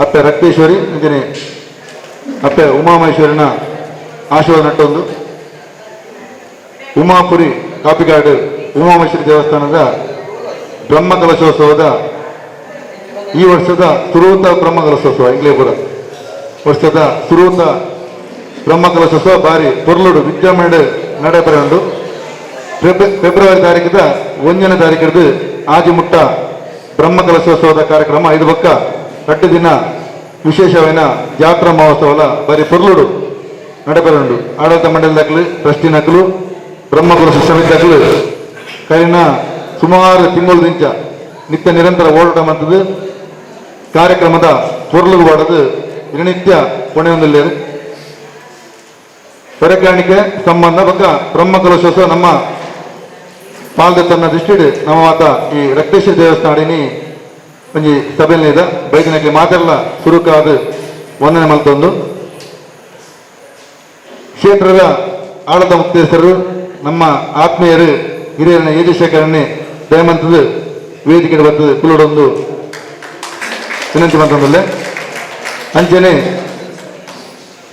ಅಪ್ಪೆ ರಕ್ತೇಶ್ವರಿ ಅಂಚನೆ ಅಪ್ಪೆ ಉಮಾಮಹೇಶ್ವರಿನ ಆಶೀರ್ವಾದ ನಟ್ಟೊಂದು ಉಮಾಪುರಿ ಕಾಪಿಕಾಡು ಉಮಾಮಹೇಶ್ವರಿ ದೇವಸ್ಥಾನದ ಬ್ರಹ್ಮ ಕಲಶೋತ್ಸವದ ಈ ವರ್ಷದ ಸುರೂತ ಬ್ರಹ್ಮ ಕಲಶೋತ್ಸವ, ಇಂಗ್ಲೇಪುರ ವರ್ಷದ ಸುರೂತ ಬ್ರಹ್ಮ ಕಲಶೋತ್ಸವ ಬಾರಿ ಪೊರ್ಲುಡು ವಿಜೃಂಭಣೆ ನಡೆಪರೆ ಉಂಡು. ಫೆಬ್ರವರಿ ತಾರೀಕಿದ 1ನೇ ತಾರೀಕಿಡ್ದು ಆಜಿ ಮುಟ್ಟ ಬ್ರಹ್ಮ ಕಲಶೋತ್ಸವದ ಕಾರ್ಯಕ್ರಮ. ಐದು ಬೊಕ್ಕ 2 ದಿನ ವಿಶೇಷವಾದ ಜಾತ್ರಾ ಮಹೋತ್ಸವಲ ಬಾರಿ ಪೊರ್ಲುಡು ನಡೆಪರೆ ಉಂಡು. ಆಡಳಿತ ಮಂಡಳಿ ದಾಕಲು, ಟ್ರಸ್ಟಿ ನಕಲು, ಬ್ರಹ್ಮ ಕಲಶ ಸಮಿತಿ ದಾಕಲು ಕರಿನ ಸುಮಾರು ತಿಂಗಳು ದಿಂಚ ನಿತ್ಯ ನಿರಂತರ ಓಡಾಟ ಮಂತದ್ದು ಕಾರ್ಯಕ್ರಮದ ಪೊರ್ಲುಗು ಬಾಡದು ದಿನನಿತ್ಯ ಪುಣೆಯೊಂದಿಲ್ಲೇರು. ಹೊರೆಕಾಣಿಕೆ ಸಂಬಂಧ ಬೊಕ್ಕ ಬ್ರಹ್ಮ ಕಲಶೋತ್ಸವ ನಮ್ಮ ಪಾಲ್ದ ತನ್ನ ದೃಷ್ಟಿಡ್ ನಮ್ಮ ಮಾತ ಈ ರಕ್ತೇಶ್ವರ ದೇವಸ್ಥಾನ ಒಂಜಿ ಸಭೆಯಲ್ಲಿ ಇದೆ ಬೈದಿನಕ್ಕೆ ಮಾತೆಲ್ಲ ಸುರುಕಾದ ವಂದನೆ ಮಲ್ತೊಂದು, ಕ್ಷೇತ್ರದ ಆಡಳಿತ ಮುಕ್ತೇಶ್ವರರು, ನಮ್ಮ ಆತ್ಮೀಯರು, ಹಿರಿಯರನ್ನ ಯಜಶೇಖರನ್ನೇ ದಯಮಂತದ ವೇದಿಕೆ ಬರ್ತದೆ ಕುಲ್ಲಡೊಂದು ವಿನಂತಿ ಮಂತಂದಲ್ಲೇ. ಅಂಚನೆ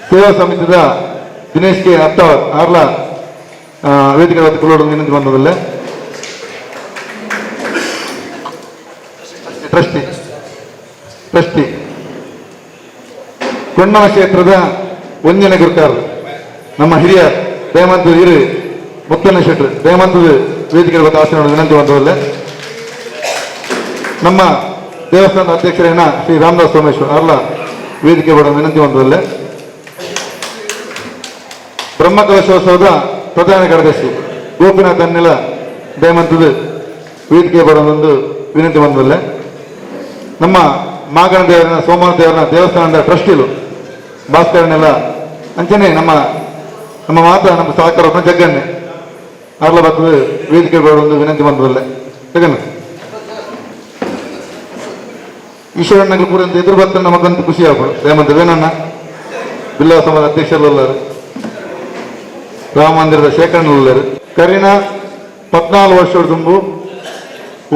ಸೇವಾ ಸಮಿತಿದ ದಿನೇಶ್ ಕೆ ಅತ್ತಾವರ್ ಆರ್ಲ ವೇದಿಕೆ ಬರ್ತದೆ ಕುಲ್ಲಡೊಂದು ವಿನಂತಿ ಮಂತಂದಲ್ಲೇ. ಟ್ರಸ್ಟಿ ಟ್ರಸ್ಟಿ ಕೊಂಡನ ಕ್ಷೇತ್ರದ ಒಂಜನೆ ಗುರುಕಾರರು, ನಮ್ಮ ಹಿರಿಯ ದಯಮಂತ ಹಿರಿ ಮುತ್ತಣ್ಣ ಶೆಟ್ಟರು ದಯಮಂತದ ವೇದಿಕೆ ಬತ್ತ ಆಸನ ವಿನಂತಿ ಮಂತದಲ್ಲೇ. ನಮ್ಮ ದೇವಸ್ಥಾನದ ಅಧ್ಯಕ್ಷರೇನ ಶ್ರೀ ರಾಮದಾಸ್ ಸೋಮೇಶ್ವರ್ ಅರ್ಲ ವೇದಿಕೆ ಬಡ ವಿನಂತಿ ಮಂತದಲ್ಲೇ. ಬ್ರಹ್ಮಕಲಶೋತ್ಸವದ ಪ್ರಧಾನ ಕಾರ್ಯದರ್ಶಿ ಗೋಪಿನಾಥ್ ಅನ್ನೆಲ ದಯಮಂತದ ವೇದಿಕೆ ಬಡೊಂದು ವಿನಂತಿ ಮಂತದಲ್ಲೇ. ನಮ್ಮ ಮಾಗಣ ದೇವರನ, ಸೋಮನಾಥ ದೇವರನ ದೇವಸ್ಥಾನದ ಟ್ರಸ್ಟಿಲು ಭಾಸ್ಕರನೆಲ್ಲ, ಅಂಚನೆ ನಮ್ಮ ನಮ್ಮ ಮಾತ ನಮ್ಮ ಸಹಕಾರ ಜಗ್ಗನ್ನೆ ಅರ್ಲ ಬರ್ತದೆ ವೇದಿಕೆ ಒಂದು ವಿನಂತಿ ಬಂದದಲ್ಲೇ. ಜಗನ್ನ ಈಶ್ವರಣ್ಣಗಳು ಪೂರ ಎದುರು ಬರ್ತಾರೆ, ನಮಗಂತೂ ಖುಷಿ ಆಗ್ಬೋದು. ದಯಮಂತ ವೇನಣ್ಣ ಬಿಲ್ಲವ ಸಮಾಜ ಅಧ್ಯಕ್ಷರುಳ್ಳಾರು, ರಾಮ ಮಂದಿರದ ಶೇಖರಣುಳ್ಳಾರು. ಕರಿನ 14 ವರ್ಷದ ತುಂಬು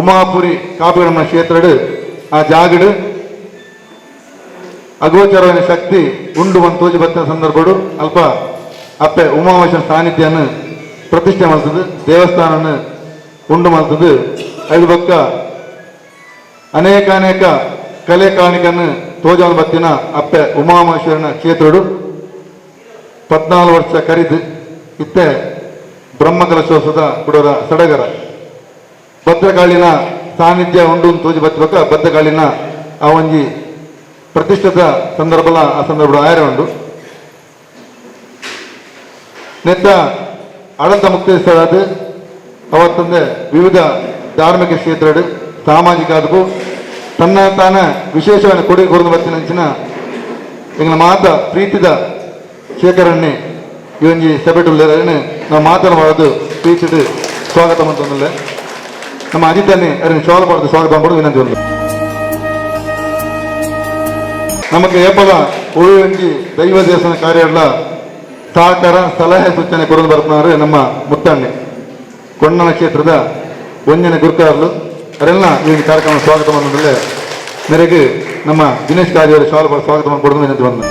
ಉಮಾಪುರಿ ಕಾಪಿಗಡಮ್ಮ ಕ್ಷೇತ್ರಡು ಆ ಜಾಗಡು ಅಗೋಚರವಾದ ಶಕ್ತಿ ಉಂಡು ಒಂದು ತೋಜಿ ಬತ್ತಿನ ಸಂದರ್ಭಡು ಅಲ್ಪ ಅಪ್ಪೆ ಉಮಾಮಹೇಶ್ವರ ಸಾನ್ನಿಧ್ಯವನ್ನು ಪ್ರತಿಷ್ಠೆ ಮಾಡ್ತದೆ, ದೇವಸ್ಥಾನವನ್ನು ಉಂಡು ಮಾಡ್ತದೆ. ಐದು ಬಕ್ಕ ಅನೇಕ ಅನೇಕ ಕಲೆ ಕಾಣಿಕನ್ನು ತೋಜಾನ್ ಬತ್ತಿನ ಅಪ್ಪೆ ಉಮಾಮಹೇಶ್ವರನ ಕ್ಷೇತ್ರಡು 14 ವರ್ಷ ಕರಿದು ಇತ್ತೆ ಬ್ರಹ್ಮಕಲಶೋತ್ಸವದ ಕುಡೋರ ಸಡಗರ. ಭದ್ರಕಾಳಿನ ಸಾನ್ನಿಧ್ಯ ಉಂಡು ತೋಜಿ ಬತ್ತಬೇಕ. ಭದ್ರಕಾಳಿನ ಆ ಒಂಜಿ ಪ್ರತಿಷ್ಠಿತ ಸಂದರ್ಭಲ ಆ ಸಂದರ್ಭ ಆಯರ ಉಂಡು. ನೆತ್ತ ಆಡಳಿತ ಮುಕ್ತೇಶ್ವರಾದ ಅವತ್ತಂದೆ ವಿವಿಧ ಧಾರ್ಮಿಕ ಕ್ಷೇತ್ರಡು ಸಾಮಾಜಿಕ ಅದಕ್ಕೂ ತನ್ನ ತಾನ ವಿಶೇಷವಾದ ಕೊಡುಗೆ ಕೊರದು ಬತ್ತಿನಂಚಿನ ಎಂಗ್ಲ ಮಾತ ಪ್ರೀತಿದ ಶೇಖರಣ್ಣೆ ಈ ಒಂಜಿ ಸಭೆಟುಲ್ಲೆರ್. ನಾವು ಮಾತನಾಡೋದು ಪ್ರೀತಿದ ಸ್ವಾಗತ ಮಂತೊಂದುಲ್ಲೆ. ನಮ್ಮ ಅಜಿತನ್ನೇ ಅರೆನ್ ಶಾಲ್ ಪಾಡ್ದು ಸ್ವಾಗತ ಮಲ್ಪೊಡು ವಿನಂತಿ ಉಂಡು. ನಮಕ್ ಏಪಲ ಒಂಜಿ ದೈವ ದೇವಸ್ಥಾನ ಕಾರ್ಯಡ್ಲ ಸಹಕಾರ, ಸಲಹೆ, ಸೂಚನೆ ಕೊರೊಂದು ಬರ್ಪುನಾರು ನಮ್ಮ ಮುತ್ತಣ್ಣೆ, ಕೊಂಡನ ಕ್ಷೇತ್ರದ ಒಂಜನೆ ಗುರುಕಾರ್ಲು. ಅರೆಲ್ಲ ಈ ಕಾರ್ಯಕ್ರಮ ಸ್ವಾಗತ ಮಂತೊಂದುಲ್ಲೆ. ಮೇರೆಗೆ ನಮ್ಮ ದಿನೇಶ್ ಕಾಜಿಯವರು ಶಾಲ್ ಪಾಡ್ದು ಸ್ವಾಗತ ಮಲ್ಪೊಡು ವಿನಂತಿ ಬಂದ.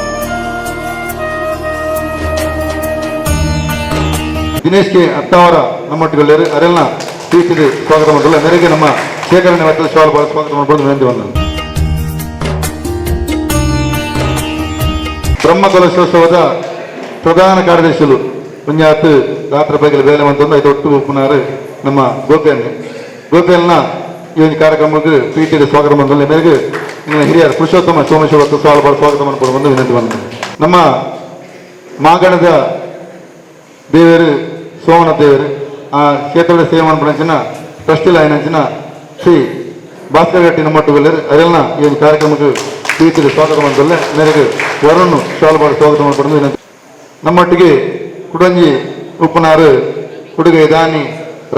ದಿನೇಶ್ ಕೆ ಅತ್ತಾವರ ನಮ್ಮೊಟ್ಟಿಗೆ ಅರೆಲ್ಲ ಪ್ರೀತಿದ ಸ್ವಾಗತ ಮಂತೊಂದುಲ್ಲೆ. ಮೇರೆಗೆ ನಮ್ಮ ಶೇಖರಣೆ ಮತ್ತು ಶಾಲ್ ಪಾಡ್ದು ಸ್ವಾಗತ ಮಲ್ಪೊಡು ವಿನಂತಿ ಬಂದ. ಬ್ರಹ್ಮಕಲಶೋತ್ಸವದ ಪ್ರಧಾನ ಕಾರ್ಯದರ್ಶಿಲು ಪುಣ್ಯಾತ್ ರಾತ್ರಿ ಬಗ್ಗೆಲ ಬೇಲೆ ಮಂತೊಂದು ಐತ ಒಟ್ಟು ಉಪ್ಪುನಾರು ನಮ್ಮ ಗೋಪಿಯನ್ನೇ. ಗೋಪಿಯನ್ನ ಈ ಒಂದು ಕಾರ್ಯಕ್ರಮಕ್ಕೆ ಪ್ರೀತಿಯ ಸ್ವಾಗತ ಮಂತೊಂದುಲ್ಲೆ. ಮೇರೆಗೆ ಹಿರಿಯರು ಪುರುಷೋತ್ತಮ ಸೋಮೇಶ್ವರ ಸ್ವಾಗತ ಸ್ವಾಗತ ಮಲ್ಪೊಡು ಬಂದು ವಿನಂತಿ ಬಂದ. ನಮ್ಮ ಮಾಗಣದ ದೇವರು ಸೋಮನಾಥ ದೇವರು ಆ ಕ್ಷೇತ್ರದ ಸೇವೆ ಮನ್ಪುನಂಚಿನ ಟ್ರಸ್ಟಿಲ ಆಯಿನಂಚಿನ ಶ್ರೀ ಭಾಸ್ಕರ ಗಟ್ಟಿ ನಮ್ಮೊಟ್ಟುಗುಲ್ಲೆರ್. ಅರೆಲ್ನ ಈ ಒಂದು ಕಾರ್ಯಕ್ರಮಕ್ಕೆ ಪ್ರೀತಿಯ ಸ್ವಾಗತ ಮಂತೊಂದುಲ್ಲೆ. ಮೇರೆಗೆ ವರುಣ್ ಶಾಲ್ ಪಾಡ್ದು ಸ್ವಾಗತ ಮಲ್ಪೊಡು ವಿನಂತಿ. ನಮ್ಮೊಟ್ಟಿಗೆ ಕುಡಂಜಿ ಉಪ್ಪುನಾರು ಹುಡುಗ ದಾನಿ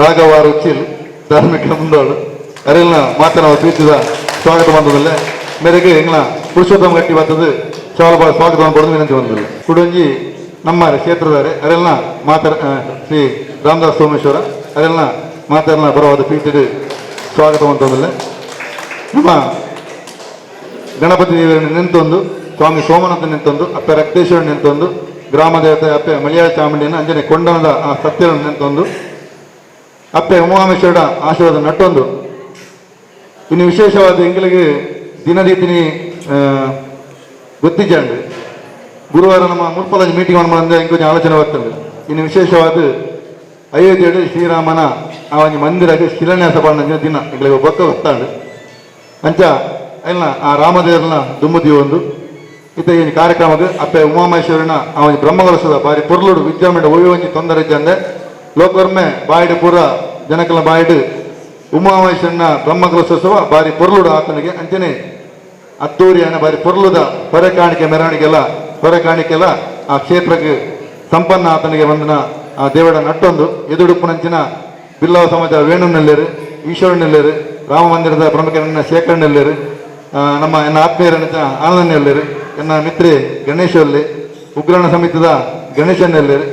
ರಾಘವಾರು ಉಚ್ಚಿಲ್ ಧಾರ್ಮಿಕ ಮುಂದೋಳು ಅರೆಲ್ನ ಮಾತನಾವ ಪ್ರೀತಿದ ಸ್ವಾಗತ ಮಂತೊಂದುಲ್ಲೆ. ಮೇರೆಗೆ ಎಂಗ್ಲ ಪುರುಷೋತ್ತಮ ಗಟ್ಟಿ ಬರ್ತದೆ ಶಾಲ್ ಪಾಡ್ದು ಸ್ವಾಗತ ಮಲ್ಪೊಡು ವಿನಂತಿ ಬಂದಿಲ್ಲ. ಕುಡಂಜಿ ನಮ್ಮ ಕ್ಷೇತ್ರದಾರೆ ಅರೆಲ್ನ ಮಾತರ ಶ್ರೀ ರಾಮದಾಸ್ ಸೋಮೇಶ್ವರ ಅರೆಲ್ನ ಮಾತರ್ನ ಬರವಾದ ಪ್ರೀತಿದ ಸ್ವಾಗತ ಮಂತೊಂದುಲ್ಲೆ. ನಮ್ಮ Ganapati ದೇವರನ್ನು ನಿಂತೊಂದು, ಸ್ವಾಮಿ ಸೋಮನಾಥ ನಿಂತೊಂದು, ಅಪ್ಪೆ ರಕ್ತೇಶ್ವರ ನಿಂತೊಂದು, ಗ್ರಾಮ ದೇವತೆ ಅಪ್ಪೆ ಮಲಯಾಳ ಚಾಮುಂಡಿಯನ್ನು ಅಂಜನೆ ಕೊಂಡನದ ಆ ಸತ್ಯವನ್ನು ನಿಂತೊಂದು, ಅಪ್ಪೆ ಉಮಾಮೇಶ್ವರ ಆಶೀರ್ವಾದ ನಟ್ಟೊಂದು. ಇನ್ನು ವಿಶೇಷವಾದ ಎಂಗಳಿಗೆ ದಿನರೀತಿನಿ ಗೊತ್ತಿಜಾಂಡ್ ಗುರುವಾರ ನಮ್ಮ ಮುಲ್ಪದ ಮೀಟಿಂಗ್ ಬಂದ ಇಂಕೊಂಚ ಆಲೋಚನೆ ಬರ್ತದೆ. ಇನ್ನು ವಿಶೇಷವಾದ ಅಯೋಧ್ಯೆ ಶ್ರೀರಾಮನ ಆ ಒಂದು ಮಂದಿರಕ್ಕೆ ಶಿಲಾನ್ಯಾಸ ಪಂಡ ದಿನ ಎಂಗಳಿಗೆ ಬೊಕ್ಕ ಗೊತ್ತಾಂಡು. ಅಂಚ ಇಲ್ಲ ಆ ರಾಮದೇವರನ್ನ ದುಮ್ಮುದಿ ಒಂದು ಇತ್ತ ಈ ಕಾರ್ಯಕ್ರಮಕ್ಕೆ ಅಪ್ಪೆ ಉಮಾಮಹೇಶ್ವರನ ಆ ಒಂದು ಬ್ರಹ್ಮಕಲಶದ ಬಾರಿ ಪೊರ್ಲುಡು ವಿಜೃಂಭಣೆ ಒಯ್ಯೊಂಜಿ ತೊಂದರೆ ಇಜ್ಜಂದೆ ಲೋಕೊರ್ಮೆ ಬಾಯಿಡು ಪೂರ ಜನಕಲ ಬಾಯಿಡು ಉಮಾಮಹೇಶ್ವರನ ಬ್ರಹ್ಮಕಲಶೋತ್ಸವ ಬಾರಿ ಪೊರ್ಲುಡು ಆತನಿಗೆ ಅಂಚನೆ ಅದ್ದೂರಿಯನ ಬಾರಿ ಪೊರ್ಲುದ ಹೊರೆ ಕಾಣಿಕೆ ಮೆರವಣಿಗೆಲ್ಲ ಹೊರೆ ಕಾಣಿಕೆಲ್ಲ ಆ ಕ್ಷೇತ್ರಕ್ಕೆ ಸಂಪನ್ನ ಆತನಿಗೆ ಬಂದನ ಆ ದೇವಡ ನಟ್ಟೊಂದು ಎದುಡುಪ್ಪುನಂಚಿನ ಬಿಲ್ಲವ ಸಮಾಜ ವೇಣುನಲ್ಲೇರು, ಈಶ್ವರನಲ್ಲೇರು, ರಾಮ ಮಂದಿರದ ಪ್ರಮುಖರನ್ನ ಶೇಖರನಲ್ಲೇರು, ನಮ್ಮ ಎನ್ನ ಆತ್ಮೀಯರನ್ನ ಆನಂದನೆಲ್ಲೇರು, ಎನ್ನ ಮಿತ್ರೆ ಗಣೇಶಲ್ಲಿ, ಉಗ್ರಾಣ ಸಮಿತಿದ ಗಣೇಶನೆಲ್ಲೇರು,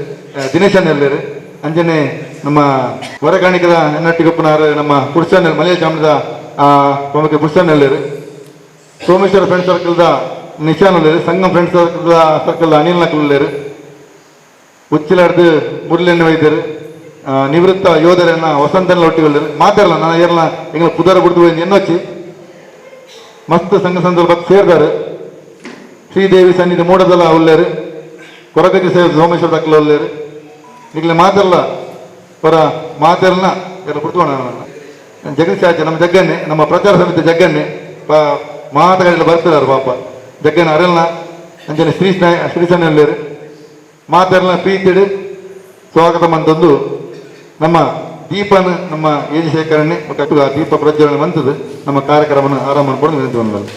ದಿನೇಶನೆಲ್ಲೇರು, ಅಂಜನೆ ನಮ್ಮ ಹೊರಕಾಣಿಕದ ಎನ್ನಟ್ಟಿಗೊಪ್ಪನಾರು ನಮ್ಮ ಪುರುಷನ ಮಲೆಯ ಚಾಮದ ಪ್ರಮುಖ ಪುರುಷನೆಲ್ಲೇರು, ಸೋಮೇಶ್ವರ ಫ್ರೆಂಡ್ ಸರ್ಕಲ್ದ ನಿಶಾನ್ ಉಲ್ಲೇರು, ಸಂಗಮ್ ಫ್ರೆಂಡ್ ಸರ್ಕಲ್ದ ಅನಿಲ್ ನಕುಲ್ಲೇರು, ಉಚ್ಚಿಲಾಡ್ದು ಮುರಳಿಯನ್ನು ವೈದ್ಯರು, ನಿವೃತ್ತ ಯೋಧರನ್ನ ವಸಂತನ ಒಟ್ಟಿಗೆ ಮಾತಾಡಲ್ಲ ನಾನು ಏರ್ಲ ಎಂಗಳ ಪುದರ ಬಿಡ್ದು ಎನ್ನೊಚ್ಚಿ ಮಸ್ತ್ ಸಂಘ ಸಂದರ್ಭ ಸೇರ್ದಾರೆ. ಶ್ರೀದೇವಿ ಸನ್ನಿಧಿ ಮೂಡದಲ್ಲ ಉಲ್ಲೇರು, ಕೊರಗಜ್ಜಿ ಸೇವೆ ಸೋಮೇಶ್ವರ ದಕ್ಕಲ ಉಲ್ಲೇರು. ಈಗಲೇ ಮಾತಾಡಲ್ಲ ಪರ ಮಾತಾಡಲ್ಲ ಎಲ್ಲ ಬಿಡ್ತೋಣ. ಜಗದೀಶ್ ಆಚೆ ನಮ್ಮ ಜಗ್ಗನ್ನೇ, ನಮ್ಮ ಪ್ರಚಾರ ಸಮಿತಿ ಜಗ್ಗನ್ನೇ ಮಾತುಗಳೆಲ್ಲ ಬರ್ತಿದ್ದಾರೆ ಪಾಪ ಜಗ್ಗನ ಅರಲ್ನ ಅಂಜನೆ ಶ್ರೀ ಶ್ರೀಸನ್ನೆಲ್ಲೇರು ಮಾತಾಡಲ್ಲ ಪ್ರೀತಿಡು ಸ್ವಾಗತ ಮಂತೊಂದು ನಮ್ಮ ದೀಪನ ನಮ್ಮ ಏಜಿ ಶೇಖರಣೆ ಮತ್ತು ಆ ದೀಪ ಪ್ರಜ್ವಲನೆ ಮಂತದ್ದು ನಮ್ಮ ಕಾರ್ಯಕ್ರಮವನ್ನು ಆರಂಭ ಮಾಡಿಕೊಂಡು ವಿನಂತಿ ಬಂದದ್ದು.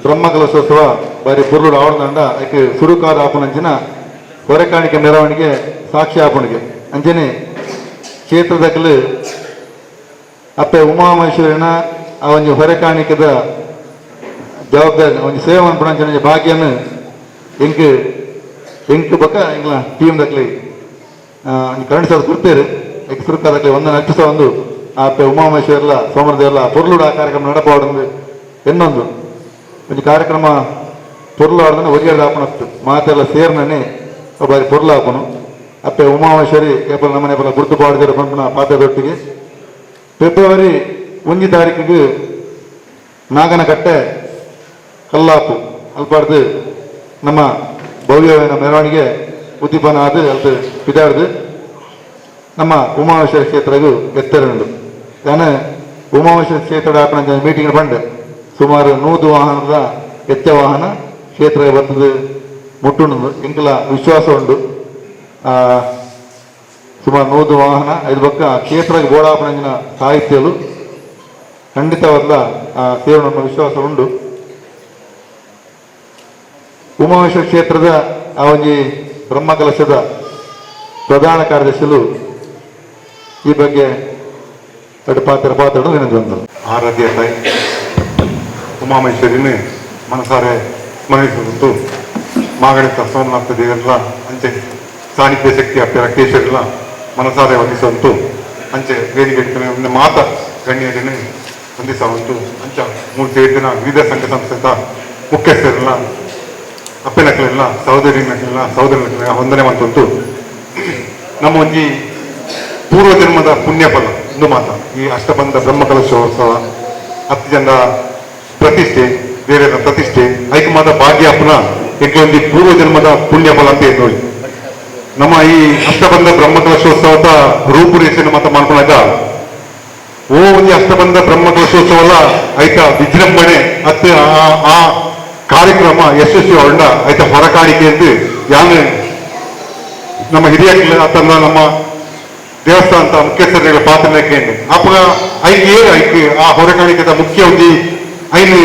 ಬ್ರಹ್ಮಕಲಶೋತ್ಸವ ಬಾರಿ ಪುರ್ಲುಡು ಆವಡದಂಡ ಐಕ್ ಸುರುಕಾದ ಆಪುನಂಚಿನ ಹೊರೆಕಾಣಿಕೆ ಮೆರವಣಿಗೆ ಸಾಕ್ಷಿ ಆಪುಣಿಗೆ ಅಂಚನೆ ಕ್ಷೇತ್ರದಕಲು ಅಪ್ಪೆ ಉಮಾಮಹೇಶ್ವರನ ಆ ಒಂಜಿ ಹೊರೆಕಾಣಿಕೆದ ಜವಾಬ್ದಾರಿ ಒಂಜಿ ಸೇವೆ ಮನ್ಪುನಂಚಿನ ಭಾಗ್ಯನು ಎಂಕ್ ಎಂಕ್ ಬೊಕ್ಕ ಎಂಕ್ಲ ಟೀಮ್ ದಕ್ಲಿ ಕರೆಂಟ್ ಸರ್ ಕೊಡ್ತೇರು. ಐಕ್ ಸುರುಕಾದಕ್ಲೆ ಒಂದನ್ನು ಅರ್ಪಿಸ ಒಂದು ಆ ಅಪ್ಪೆ ಉಮಾಮಹೇಶ್ವರಲ ಸೋಮರದೇವರ ಪೊರ್ಲುಡು ಆ ಕಾರ್ಯಕ್ರಮ ನಡಪಾವಡಂದು ಎನ್ನೊಂದು ಒಂಜಿ ಕಾರ್ಯಕ್ರಮ ಪೊರ್ಲು ಆಡ್ದನ ಒರಿಯರ್ದು ಆಪಣತ್ತು ಮಾತೆಲ್ಲ ಸೇರ್ನನೆ ಬಾರಿ ಪೊರ್ಲು ಆಪನು. ಅಪ್ಪೆ ಉಮಾಮಹೇಶ್ವರಿ ಏಪಲ್ ನಮ್ಮನೆ ಏಪಲ ಗುರುತು ಪಾಡ್ದಿರ ಪನ್ಪುನ ಪಾತೆದೊಟ್ಟಿಗೆ ಫೆಬ್ರವರಿ 1 ತಾರೀಕಿಗೆ ನಾಗನಕಟ್ಟೆ ಕಲ್ಲಾಪು ಅಲ್ಪಾಡ್ದು ನಮ್ಮ ಭವ್ಯವಾದ ಮೆರವಣಿಗೆ ಉದ್ದೀಪನ ಆದ ಅಲ್ತು ಪಿದಾಡ್ದು ನಮ್ಮ ಉಮಾಮೇಶ್ವರ ಕ್ಷೇತ್ರಗೂ ಎತ್ತರುಂಡು. ನಾನು ಉಮಾಮೇಶ್ವರ ಕ್ಷೇತ್ರದ ಆಪಣ ಮೀಟಿಂಗ್ ಬಂಡೆ ಸುಮಾರು 100 ವಾಹನದ ಎತ್ತ ವಾಹನ ಕ್ಷೇತ್ರ ಬರ್ತದೆ ಮುಟ್ಟುಂಡು ಎಂಕಲ ವಿಶ್ವಾಸ ಉಂಡು. ಸುಮಾರು 100 ವಾಹನ ಐದು ಬಕ್ಕ ಕ್ಷೇತ್ರಕ್ಕೆ ಬೋಡಾಪಣಂಜಿನ ಸಾಹಿತ್ಯಲು ಖಂಡಿತವಾದ ಸೇವೆ ನಮ್ಮ ವಿಶ್ವಾಸ ಉಂಡು. ಉಮಾಮೇಶ್ವರ ಕ್ಷೇತ್ರದ ಆ ಒಂಜಿ ಬ್ರಹ್ಮಕಲಶದ ಪ್ರಧಾನ ಕಾರ್ಯದರ್ಶಿಲು ಈ ಬಗ್ಗೆ ಪಾತ್ರ ಪಾತ್ರ ವಿನಂತಿ ಬಂದರು. ಆರಾಧ್ಯ ತಾಯಿ ಉಮಾಮಹೇಶ್ವರಿನ ಮನಸಾರೆ ಸ್ಮರಿಸುವಂತು ಮಾಗಣಿತ ಸೋಮನಾಥ ದೇವರೆಲ್ಲ ಅಂಚೆ ಸಾನ್ನಿಧ್ಯ ಶಕ್ತಿ ಅಪ್ಪೆ ರಕ್ತೇಶ್ವರೆಲ್ಲ ಮನಸಾರೆ ವಂದಿಸುವಂತು ಅಂಚೆ ವೇದಿಕೆ ಮಾತ ಗಣ್ಯರನ್ನು ವಂದಿಸುವಂತು ಅಂಚ ಮೂರು ಸೇರಿನ ವಿವಿಧ ಸಂಘ ಸಂಸ್ಥೆದ ಮುಖ್ಯಸ್ಥರೆಲ್ಲ ಅಪ್ಪೆನಕ್ಲೆಲ್ಲ ಸಹೋದರಿನಕ್ಲೆಲ್ಲ ಸಹೋದರನಕ್ಲೆಲ್ಲ ವಂದನೆ ಮಂತಂತು. ನಮ್ಮ ಒಂಜಿ ಪೂರ್ವಜನ್ಮದ ಪುಣ್ಯಫಲ ಒಂದು ಮಾತ ಈ ಅಷ್ಟಬಂಧ ಬ್ರಹ್ಮಕಲಶೋತ್ಸವ 10 ಜನ ಪ್ರತಿಷ್ಠೆ ದೇವರ ಪ್ರತಿಷ್ಠೆ ಐಕಮಾದ ಭಾಗ್ಯಾಪನ ಎಂಕ್ಲೊಂಜಿ ಪೂರ್ವ ಜನ್ಮದ ಪುಣ್ಯ ಫಲ ಅಂತ ನೋಡಿ. ನಮ್ಮ ಈ ಅಷ್ಟಬಂಧ ಬ್ರಹ್ಮಕಲಶೋತ್ಸವದ ರೂಪುರೇಷೆಯನ್ನು ಮಾತ ಮಾಡ್ಕೊಂಡಾಗ ಓ ಒಂಜಿ ಅಷ್ಟಬಂಧ ಬ್ರಹ್ಮಕಲಶೋತ್ಸವಲ್ಲ ಐತ ವಿಜೃಂಭಣೆ ಅತ್ತ ಆ ಕಾರ್ಯಕ್ರಮ ಯಶಸ್ವಿ ಹೊಂಡ ಐತ ಹೊರಕಾಣಿಕೆ ಎಂದು ಯಾನು ನಮ್ಮ ಹಿರಿಯ ಅತ್ತಂದ ನಮ್ಮ ದೇವಸ್ಥಾನದ ಮುಖ್ಯಸ್ಥರುಗಳ ಪಾತ್ರನೇ ಕೇಂದ್ರ ಅಪ್ಪಗ ಐಕ್ ಏರು ಐಕ್ ಆ ಹೊರಕಾಣಿಕೆದ ಮುಖ್ಯ ಒಂಜಿ ಐನು